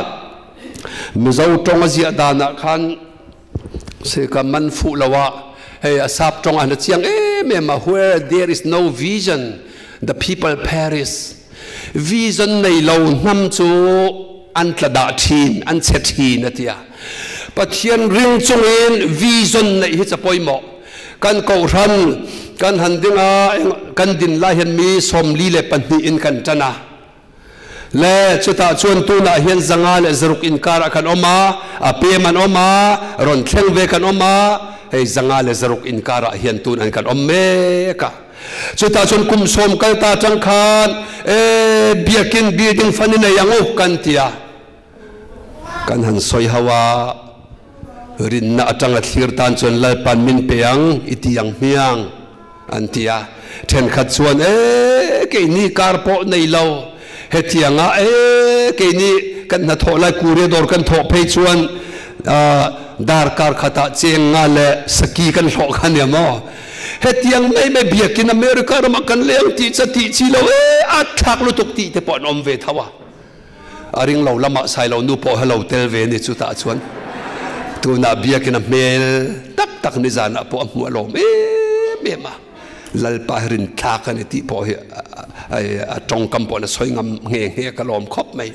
Mizo tawng a ziah danah khan se ka man fuh lo a hei a sap tawng ah na chiang em em a where there is no vision the people perish vision nei lo hnam chu an tla dah thin an che thin a tia Pathian ring chungin vision neih hi cha pawimawh kan kohhran kan han ding a kan din lai hian mi 42 in kan tan a Le chutah chuan tunah hian 506 inkarah kan awm a, a pem an awm a, rawn thleng ve kan awm a, hei 506 inkarah hian tun an kan awm mek a. Chutah chuan kum 10 kal ta atang khan e biakin building fan i nei ang u kan ti a, kan han sawi ho a, rinna atanga thlir tan chuan Lalpan min pe ang i ti ang hmiang. An ti a. Thenkhat chuan, E, keini kar pawh nei lo. Hetianga, E, keini kan hnathawh lai Korea dawr kan thawh phei chuan darkar khatah cheng nga leh saki kan hlawh kha nia maw? Hetiang mai mai biakin America ramah kan leng tih cha tih chi lo e, a thlak lutuk tih te pawh an awm ve tho a. A ring lo lamah Sailo nu pawh hi lo tel ve ni chutah chuan tunah biakin a hmel tak tak nizanah pawh a hmuh a lawm em em a, Lalpa hi rinthlak a ni tih pawh hi a tawngkam pawh na sawi ngam nghe nghe ka lawm khawp mai.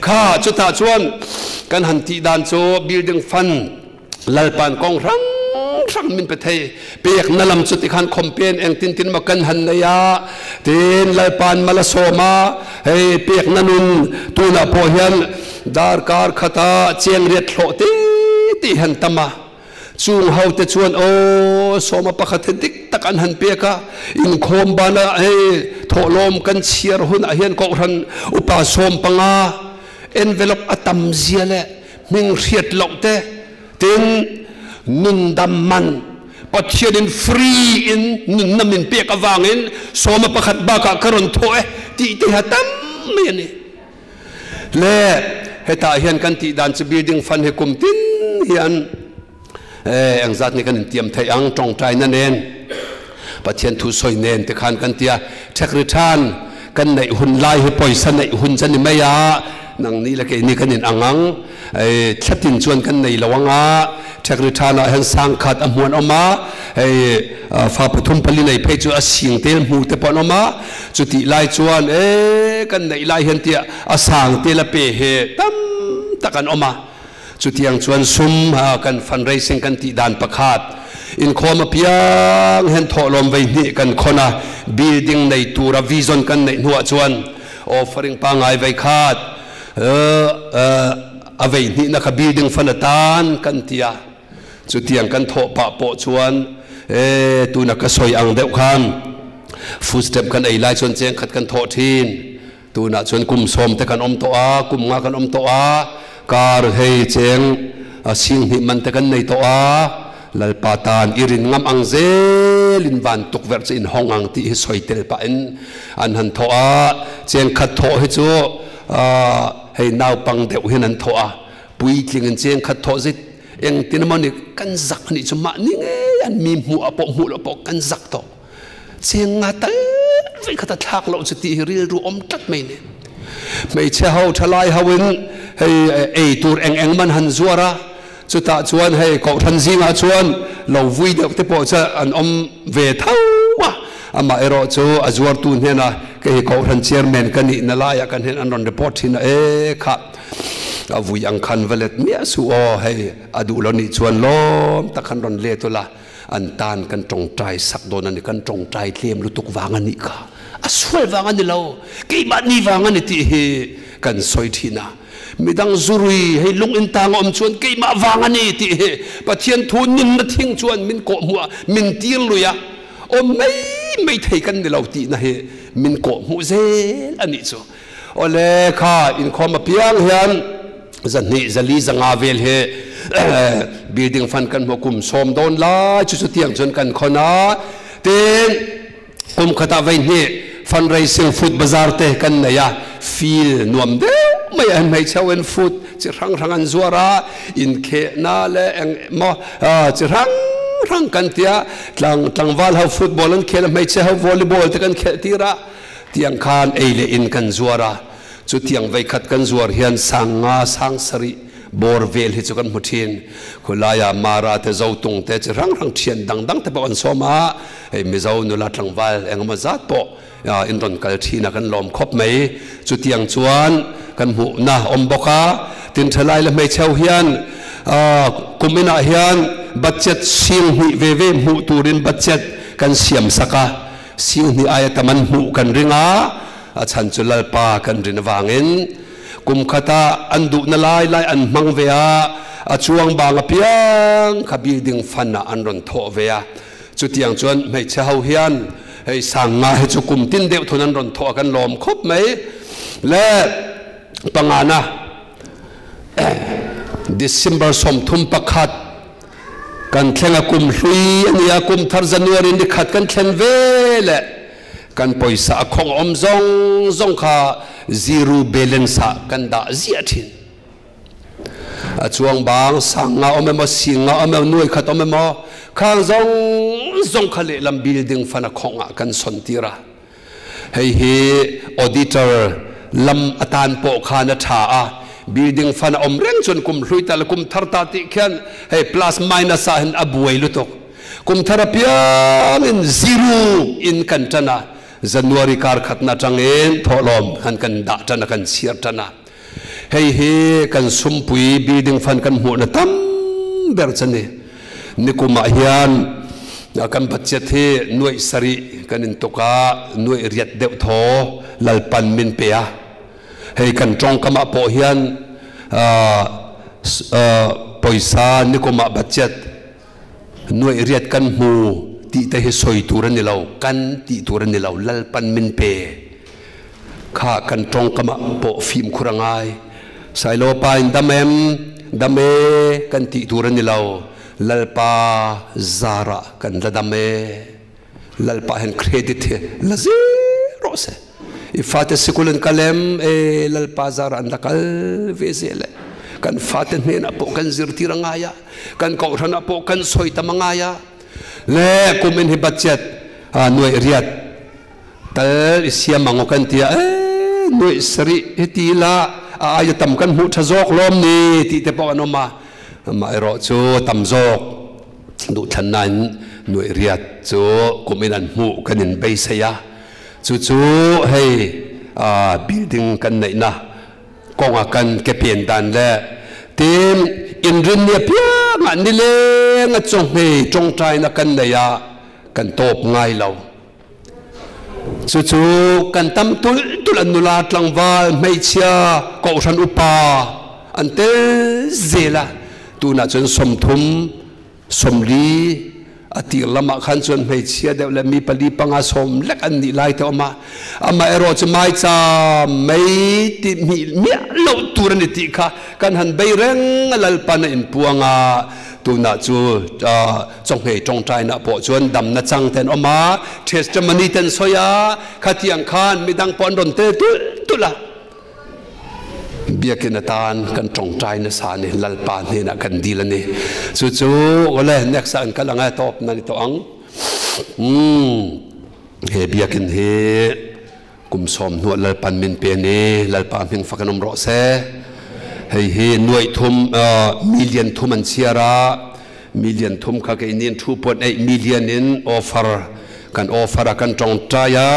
Kha chutah chuan kan han tih dan chu building fund Lalpan kong hrang hrang min pe thei pek na lam chu tikhan khompen eng tin tin ma kan han nei a tin Lalpan mala sawma hei pek na nun tuna pawh hian darkar khata cheng riat hlawh ti ti han tama chung ho te chuan o sawma pakhat he dik tak an han pek a inkhawm bana hei thawhlawm kan chhiar hun ah hian kohhran upa 15 envelope a tam zia leh hming hriat loh te tin nundam man Pathianin free in nunna min pek avangin sawma pakhat bakah ka rawn thawh e tih te hi a tam mai a ni. Le hetah hian kan tih dan chu building fund hi kum tin hian engzat nge kan intiam theih ang tawngtaina nen Pathian thu sawi nen te khan kan tia tax return kan neih hun lai hi pawisa neih hun chu a ni mai a nangni le keini kan in ang ang thlatin chuan kan nei lo ang a tax return ah hian sangkhat a hmuan awm a hei fa pathum pali nei phei chu a sing tel hmu te pawh an awm a chutih lai chuan e kan neih lai hian tia a sang tel a pe he tam tak an awm a. Chutiang chuan sum kan fundraising kan tih dan pakhat inkhawm apiang hian thawhlawm vei hnih kan khawn a, building nei tura vision kan neih hnuah chuan offering pangngai vei khat a vei hnihna kha building fund atan kan ti a. Chutiang kan thawh pah pawh chuan e tuna ka sawi ang deuh khan footstep kan ei lai chuan cheng khat kan thawh thin. Tunah chuan kum 10 te kan awm tawh a, kum 5 kan awm tawh a, kar hei cheng sing hnih man te kan nei tawh a, Lalpa tan i rin ngam ang zelin van tukverh chu in hawng ang tih hi sawi tel pahin an han thawh a, cheng khat thawh hi chu hei naupang deuh hian an thawh a. Puitling in cheng khat thawh zit engtin emaw ni kan zak anih chu mahni ngei an mi hmuh ah pawh hmuh loh pawh kan zak tawh. Cheng nga tal vei khat a thlak loh chu tih hi rilru awm tlat mai ni. Hmeichhe ho thalai ho in hei ei tur eng eng man han zuar a, chutah chuan hei kohhran zingah chuan lo vui deuh te pawh chu an awm ve tho a, amah erawh chu a zuartu hnenah kei hi kohhran chairman ka nihna laiah kan hen an rawn report thin a, e khah a vui ang khan va let miah suh aw, hei a duh lo nih chuan lawm tak khan rawn let ula. An tan kan tawngtai sak dawn a ni, kan tawngtai tlem lutuk vang a nih kha, a sual vang a ni lo, keimahni vang a ni tih hi kan sawi thin a. Midang zurui hei lung in tang a awm chuan keimah vang a ni tih hi Pathian thu nunna thing chuan min kawhhmuh a, min tir lui a, awm mai mai thei kan ni lo tihna hi min kawhhmuh zel a nih chu. Awle kha inkhawm apiang hian zahnih zali zanga vel hi building fund kan hmu kum sawm dawn lai chu chutiang chuan kan khawn a. Tin, kum khatah vei hnih fundraising food bazaar te kan nei a, field nuam deuh mai a hmeichhe ho in food chi hrang hrang an zuar a, inkhehna leh eng emaw chi hrang hrang kan tia, tlang tlangval ho football an khel a, hmeichhe ho volleyball te kan khelh tir a. Tiang khan ei leh in kan zuar a, chutiang veikhat kan zuar hian sang nga sang sarih bawr vel hi chu kan hmu thin. Khulaia Mara te Zotung te chi hrang hrang thian dang dang te pawh an sawm a, hei Mizo nula tlangval engemaw zat pawh in rawn kal thin a kan lawm khawp mai. Chutiang chuan kan hmuhna awm bawk a, tin thalai la hmeichheu hian kum inah hian budget sing hnih ve ve hmuh turin budget kan siam sak a, Singhnih aia tam an hmuh kan ring a, a chhan chu Lalpa kan rin avangin. Kum khatah an duhna lai lai an hmang ve a, a chuang bang apiang kha building fund ah an rawn thawh ve a. Chutiang chuan hmeichhe ho hian hei sang nga hi chu kum tin deuh thun an rawn thawh a kan lawm khawp mai. Le pangana December 31 Kan thleng a kum hlui a nia, kum thar January ni khat kan thlen ve leh kan pawisa a khawng awm zawng zawng kha zero balance ah kan dah ziah thin. A chuang bang sang nga awm emaw, sing nga awm emaw, nuai khat awm emaw, khang zawng zawng kha lehlam building fan a khawng ah kan sawn tir a. Hei hi auditor lam atan pawh khan a tha a, building fund a awm reng chuan kum hlui ta leh kum thar ta tih khian hei plus minus ah hian a buai lutuk. Kum thar apiangin zero in kan tan a, January kar khatna atangin thawhlawm khan kan dah tan a, kan chhiar tan a. Hei hi kan sumpui building fund kan hmuhna tam ber chu a ni. Nikum ah hian kan budget hi nuaih sarih kan in tuk a, nuaih riat deuh thaw Lalpan min pe a. Hei kan tawngkam ah pawh hian pawisa nikum ah budget nuaih riat kan hmu tih te hi sawi tur a ni lo, kan tih tur a ni lo, Lalpan min pe. Kha kan tawngkam ah pawh fimkhur a ngai. Sailo pa in dam em? Dam e kan tih tur a ni lo. Lalpa zar ah kan la dam e. Lalpa hian credit hi la zel rawh se. I fate sikul an kal em? E Lalpa zar ah an la kal ve zel e. Kan fate hnenah pawh kan zirtir a ngai a, kan kohhran ah pawh kan sawi tam a ngai a. Le kum in hi budget nuaih riat Tal i siam ang aw kan ti a, ee nuaih sarih hi ti ila a aia tam kan hmuh tha zawk lawm ni tih te pawh an awm a, amaherawh chu tam zawk duhthlannain nuaih riat chu kum in an hmuh kan in beisei a, chu chu hei building kan neihna kawnga kan ke pen dan leh tin inrinni apiangah nilenga chawnghei tawngtaina kan nei a, kan tawp ngai lo. Cucu kan tam tulh tulh an nula tlangval hmeichhia kohhran upa an tel zel a, tunah cun 30 40 a tir lam ah khan cun hmeichhia deuh le mi pali panga sawm lek an nih lai te um a, amah erawh cu maica mei ti hmih miah lo tur an i ti kha kan han bei reng a Lalpan a in puang a, tunah cu Chawnghei tawngtaina pawh chuan damna chang te an awm a, testimony te an sawi a, khatiang khan midang pawh an rawn tel tulh tulh a. Biakin atan kan tawngtai nasa a ni, Lalpa hnenah kan dil a ni. Chu chu awle next ah an kal ang e, tawp na ni tawh ang. Umm he biakin hi kum 10 hnuah Lalpan min pe a ni, Lalpa hming fak in awm rawh se. Hei hi nuaih thum million thum an chhiar a, million thum kha keini in 2.8 million in offer kan offer a kan tawngtai a,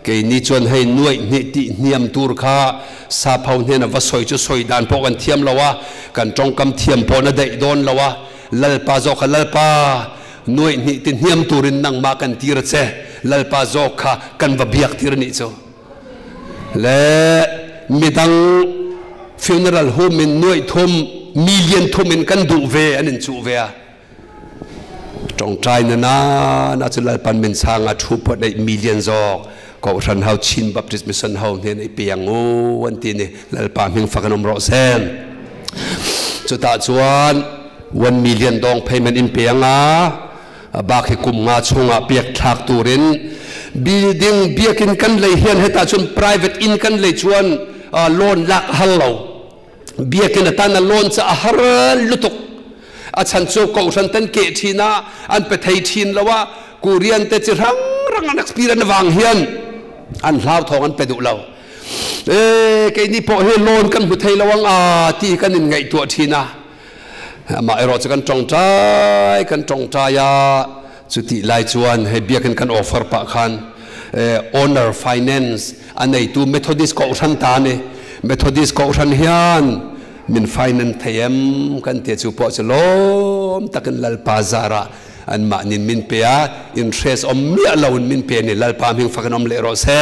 keini chuan hei nuaih hnih tih hniam tur kha sapho hnena va sawi chu sawi dan pawh kan thiam lo a, kan tawngkam thiam pawh na daih dawn lo a, Lalpa zawk kha Lalpa nuaih hnih ti hniam turin nangmah kan tir a che, Lalpa zawk kha kan va biak tir a nih chu. Le midang funeral home in nuaih thum million thum in kan duh ve an in chuh ve a. Tawngtai na na chu Lalpan min chhang a thu phawt ei million zawk Kohhran ho Chin Baptist Mission ho hnen ei pe ang u an ti ni Lalpa hming fak an awm rawh se. Chutah chuan 1 million dawng payment in pe anga bak hi kum nga chungah piak thlak turin building biakin kan lei hian hetah chuan private in kan lei chuan loan lak hal lo. Biakinn atan a lawn cu a har lutuk. A chan cu kohhran ten keh ṭhin ah an pe thei ṭhin lo ah Korean te ci rang rang an experience vang hian an hlau thawng an pe duh lo. E kei ni pawh hi loan kan hmu thei lo ang a ti kan in ngaihtuah ṭhin a. Amah erawh cu kan ṭongṭai kan ṭongṭai a chutih lai chuan hei biakinn kan offer pah khan owner finance a neitu Methodist kohhran ta ni Methodist kohhran hian min finance thei em kan tia chu pawh chu lawm takin Lalpa zarah anmah nin min pe a interest awm miah lo in min pe ni Lalpa hming fak in awm leh rawh se.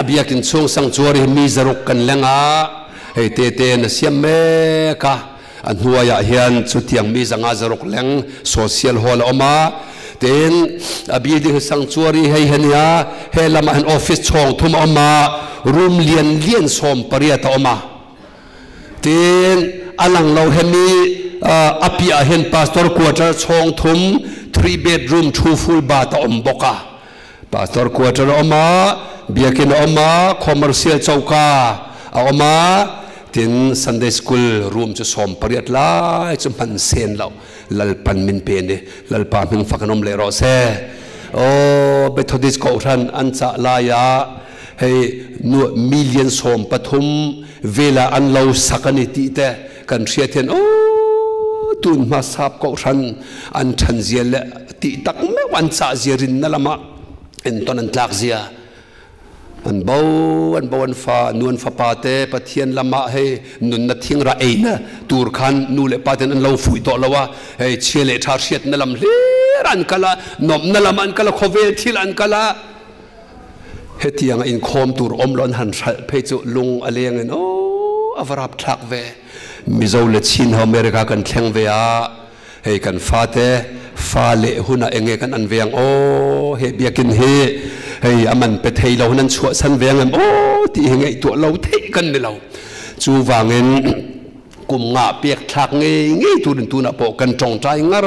Biakin chung sanctuary hi mi 600 kan leng a hei te te na siam mek a A hnuaiah hian chutiang mi 560 leng social hall a awm a, tin a building hi sanctuary hei hi a nia, he lamah hian office chhawng thum a awm a, room lian lian 18 a awm a, tin a lang lo hemi a piahah hian pastor quarter chhawng thum three bedroom two full bath a awm bawk a, pastor quarter a awm a, biakin a awm a, commercial choka a awm a, tin Sunday school room chu 18 lai chu hman sen lo Lalpan min pe ni Lalpa hming fak an awm leh rawh se. Aw Methodist kohhran an chah laia hei nu million 13 vela an lo sak ani tih te kan hriat hian aw tun hma sap kohhran an than zia leh tih tak meuh an chah zia rin na lama entawn an tlak zia an bo an bo an fa nu an fapa te Pathian lama hei nunna thingra ei na tur khan nu leh pa ten an lo fuih tawh lo a hei chhia leh tha hriat na lam hlir an kal a nawmna lam an kal a khawvel thil an kal a hetianga inkhawm tur awm lo an han hralh phei chu lung a leng in aw a va rapthlak ve Mizo le Chin ho America kan thleng ve a hei kan fate fa leh hunah enge kan an ve ang aw he biakin hi hei a man pe thei lo hun an chhuahsan ve ang em aw tih hi ngaihtuah lo theih kan ni lo chu vangin kum nga pek thlak ngei ngei turin tunah pawh kan tawngtai ngar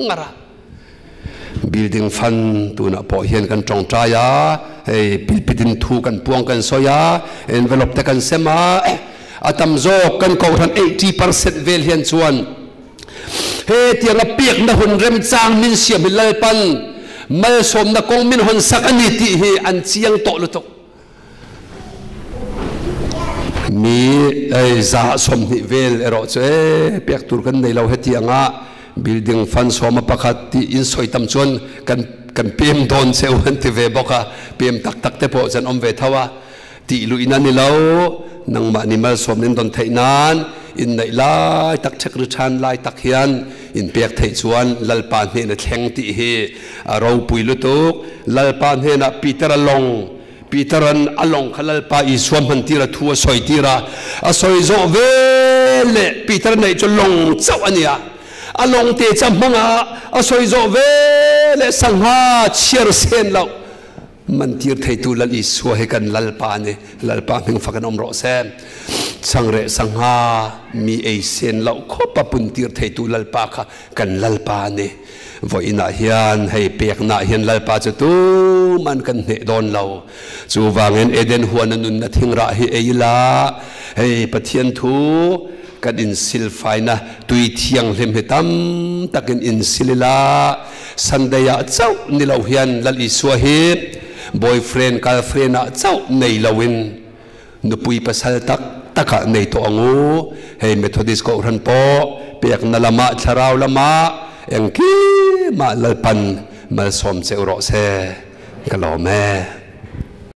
ngar a building fund tunah pawh hian kan tawngtai a hei pilpitin thu kan puang kan sawi a envelope te kan sem a a tam zawk kan kohhran 80% vel hian chuan he tianga pekna hun remchang min siam hi Lalpan malsawmna kawng min hawn sak ani tih hi an chiang tawh lutuk. Mi ei 20% vel erawh chu e pek tur kan nei lo hetianga building fund 11 tih in sawi tam chuan kan kan pem dawn cheu an ti ve bawk a pem tak tak te pawh chuan awm ve tho a tih luihna ni lo nangmah ni malsawm in dawn theih nan in neih lai tak thek ri than lai tak hian in pek theih chuan Lalpa hnena thleng tih hi a ropui lutuk Lalpa hnenah Peter a lawng Peter an a lawng kha Lalpa Isua hman tir a thu a sawi tir a a sawi zawh ve leh Peter neih chu lawng chauh a nia a lawng te cha hmanga a sawi zawh ve leh sangha chhiar sen loh man tir theitu Lal Isua hi kan Lalpa ni Lalpa hming fak in awm rawh se changreh sangha mi ei sen loh khawp a pun tir theitu Lalpa kha kan Lalpa ni. Vawiinah hian hei peknaah hian Lalpa chu tuman kan hneh dawn lo. Chuvangin Eden huana nunna thingrah hi ei ila, hei Pathian thu kan insilfaina tui thianghlim hi tam takin insil ila, Sunday-ah chauh ni lo hian Lal Isua hi boyfriend, girlfriend-ah chauh nei loin Nupui pasal tak takah nei tawh ang u. Hei Methodist Kohhran pawh pekna lamah thlarau lamah engkimah Lalpan malsawm che u rawh se. Ka lawm e.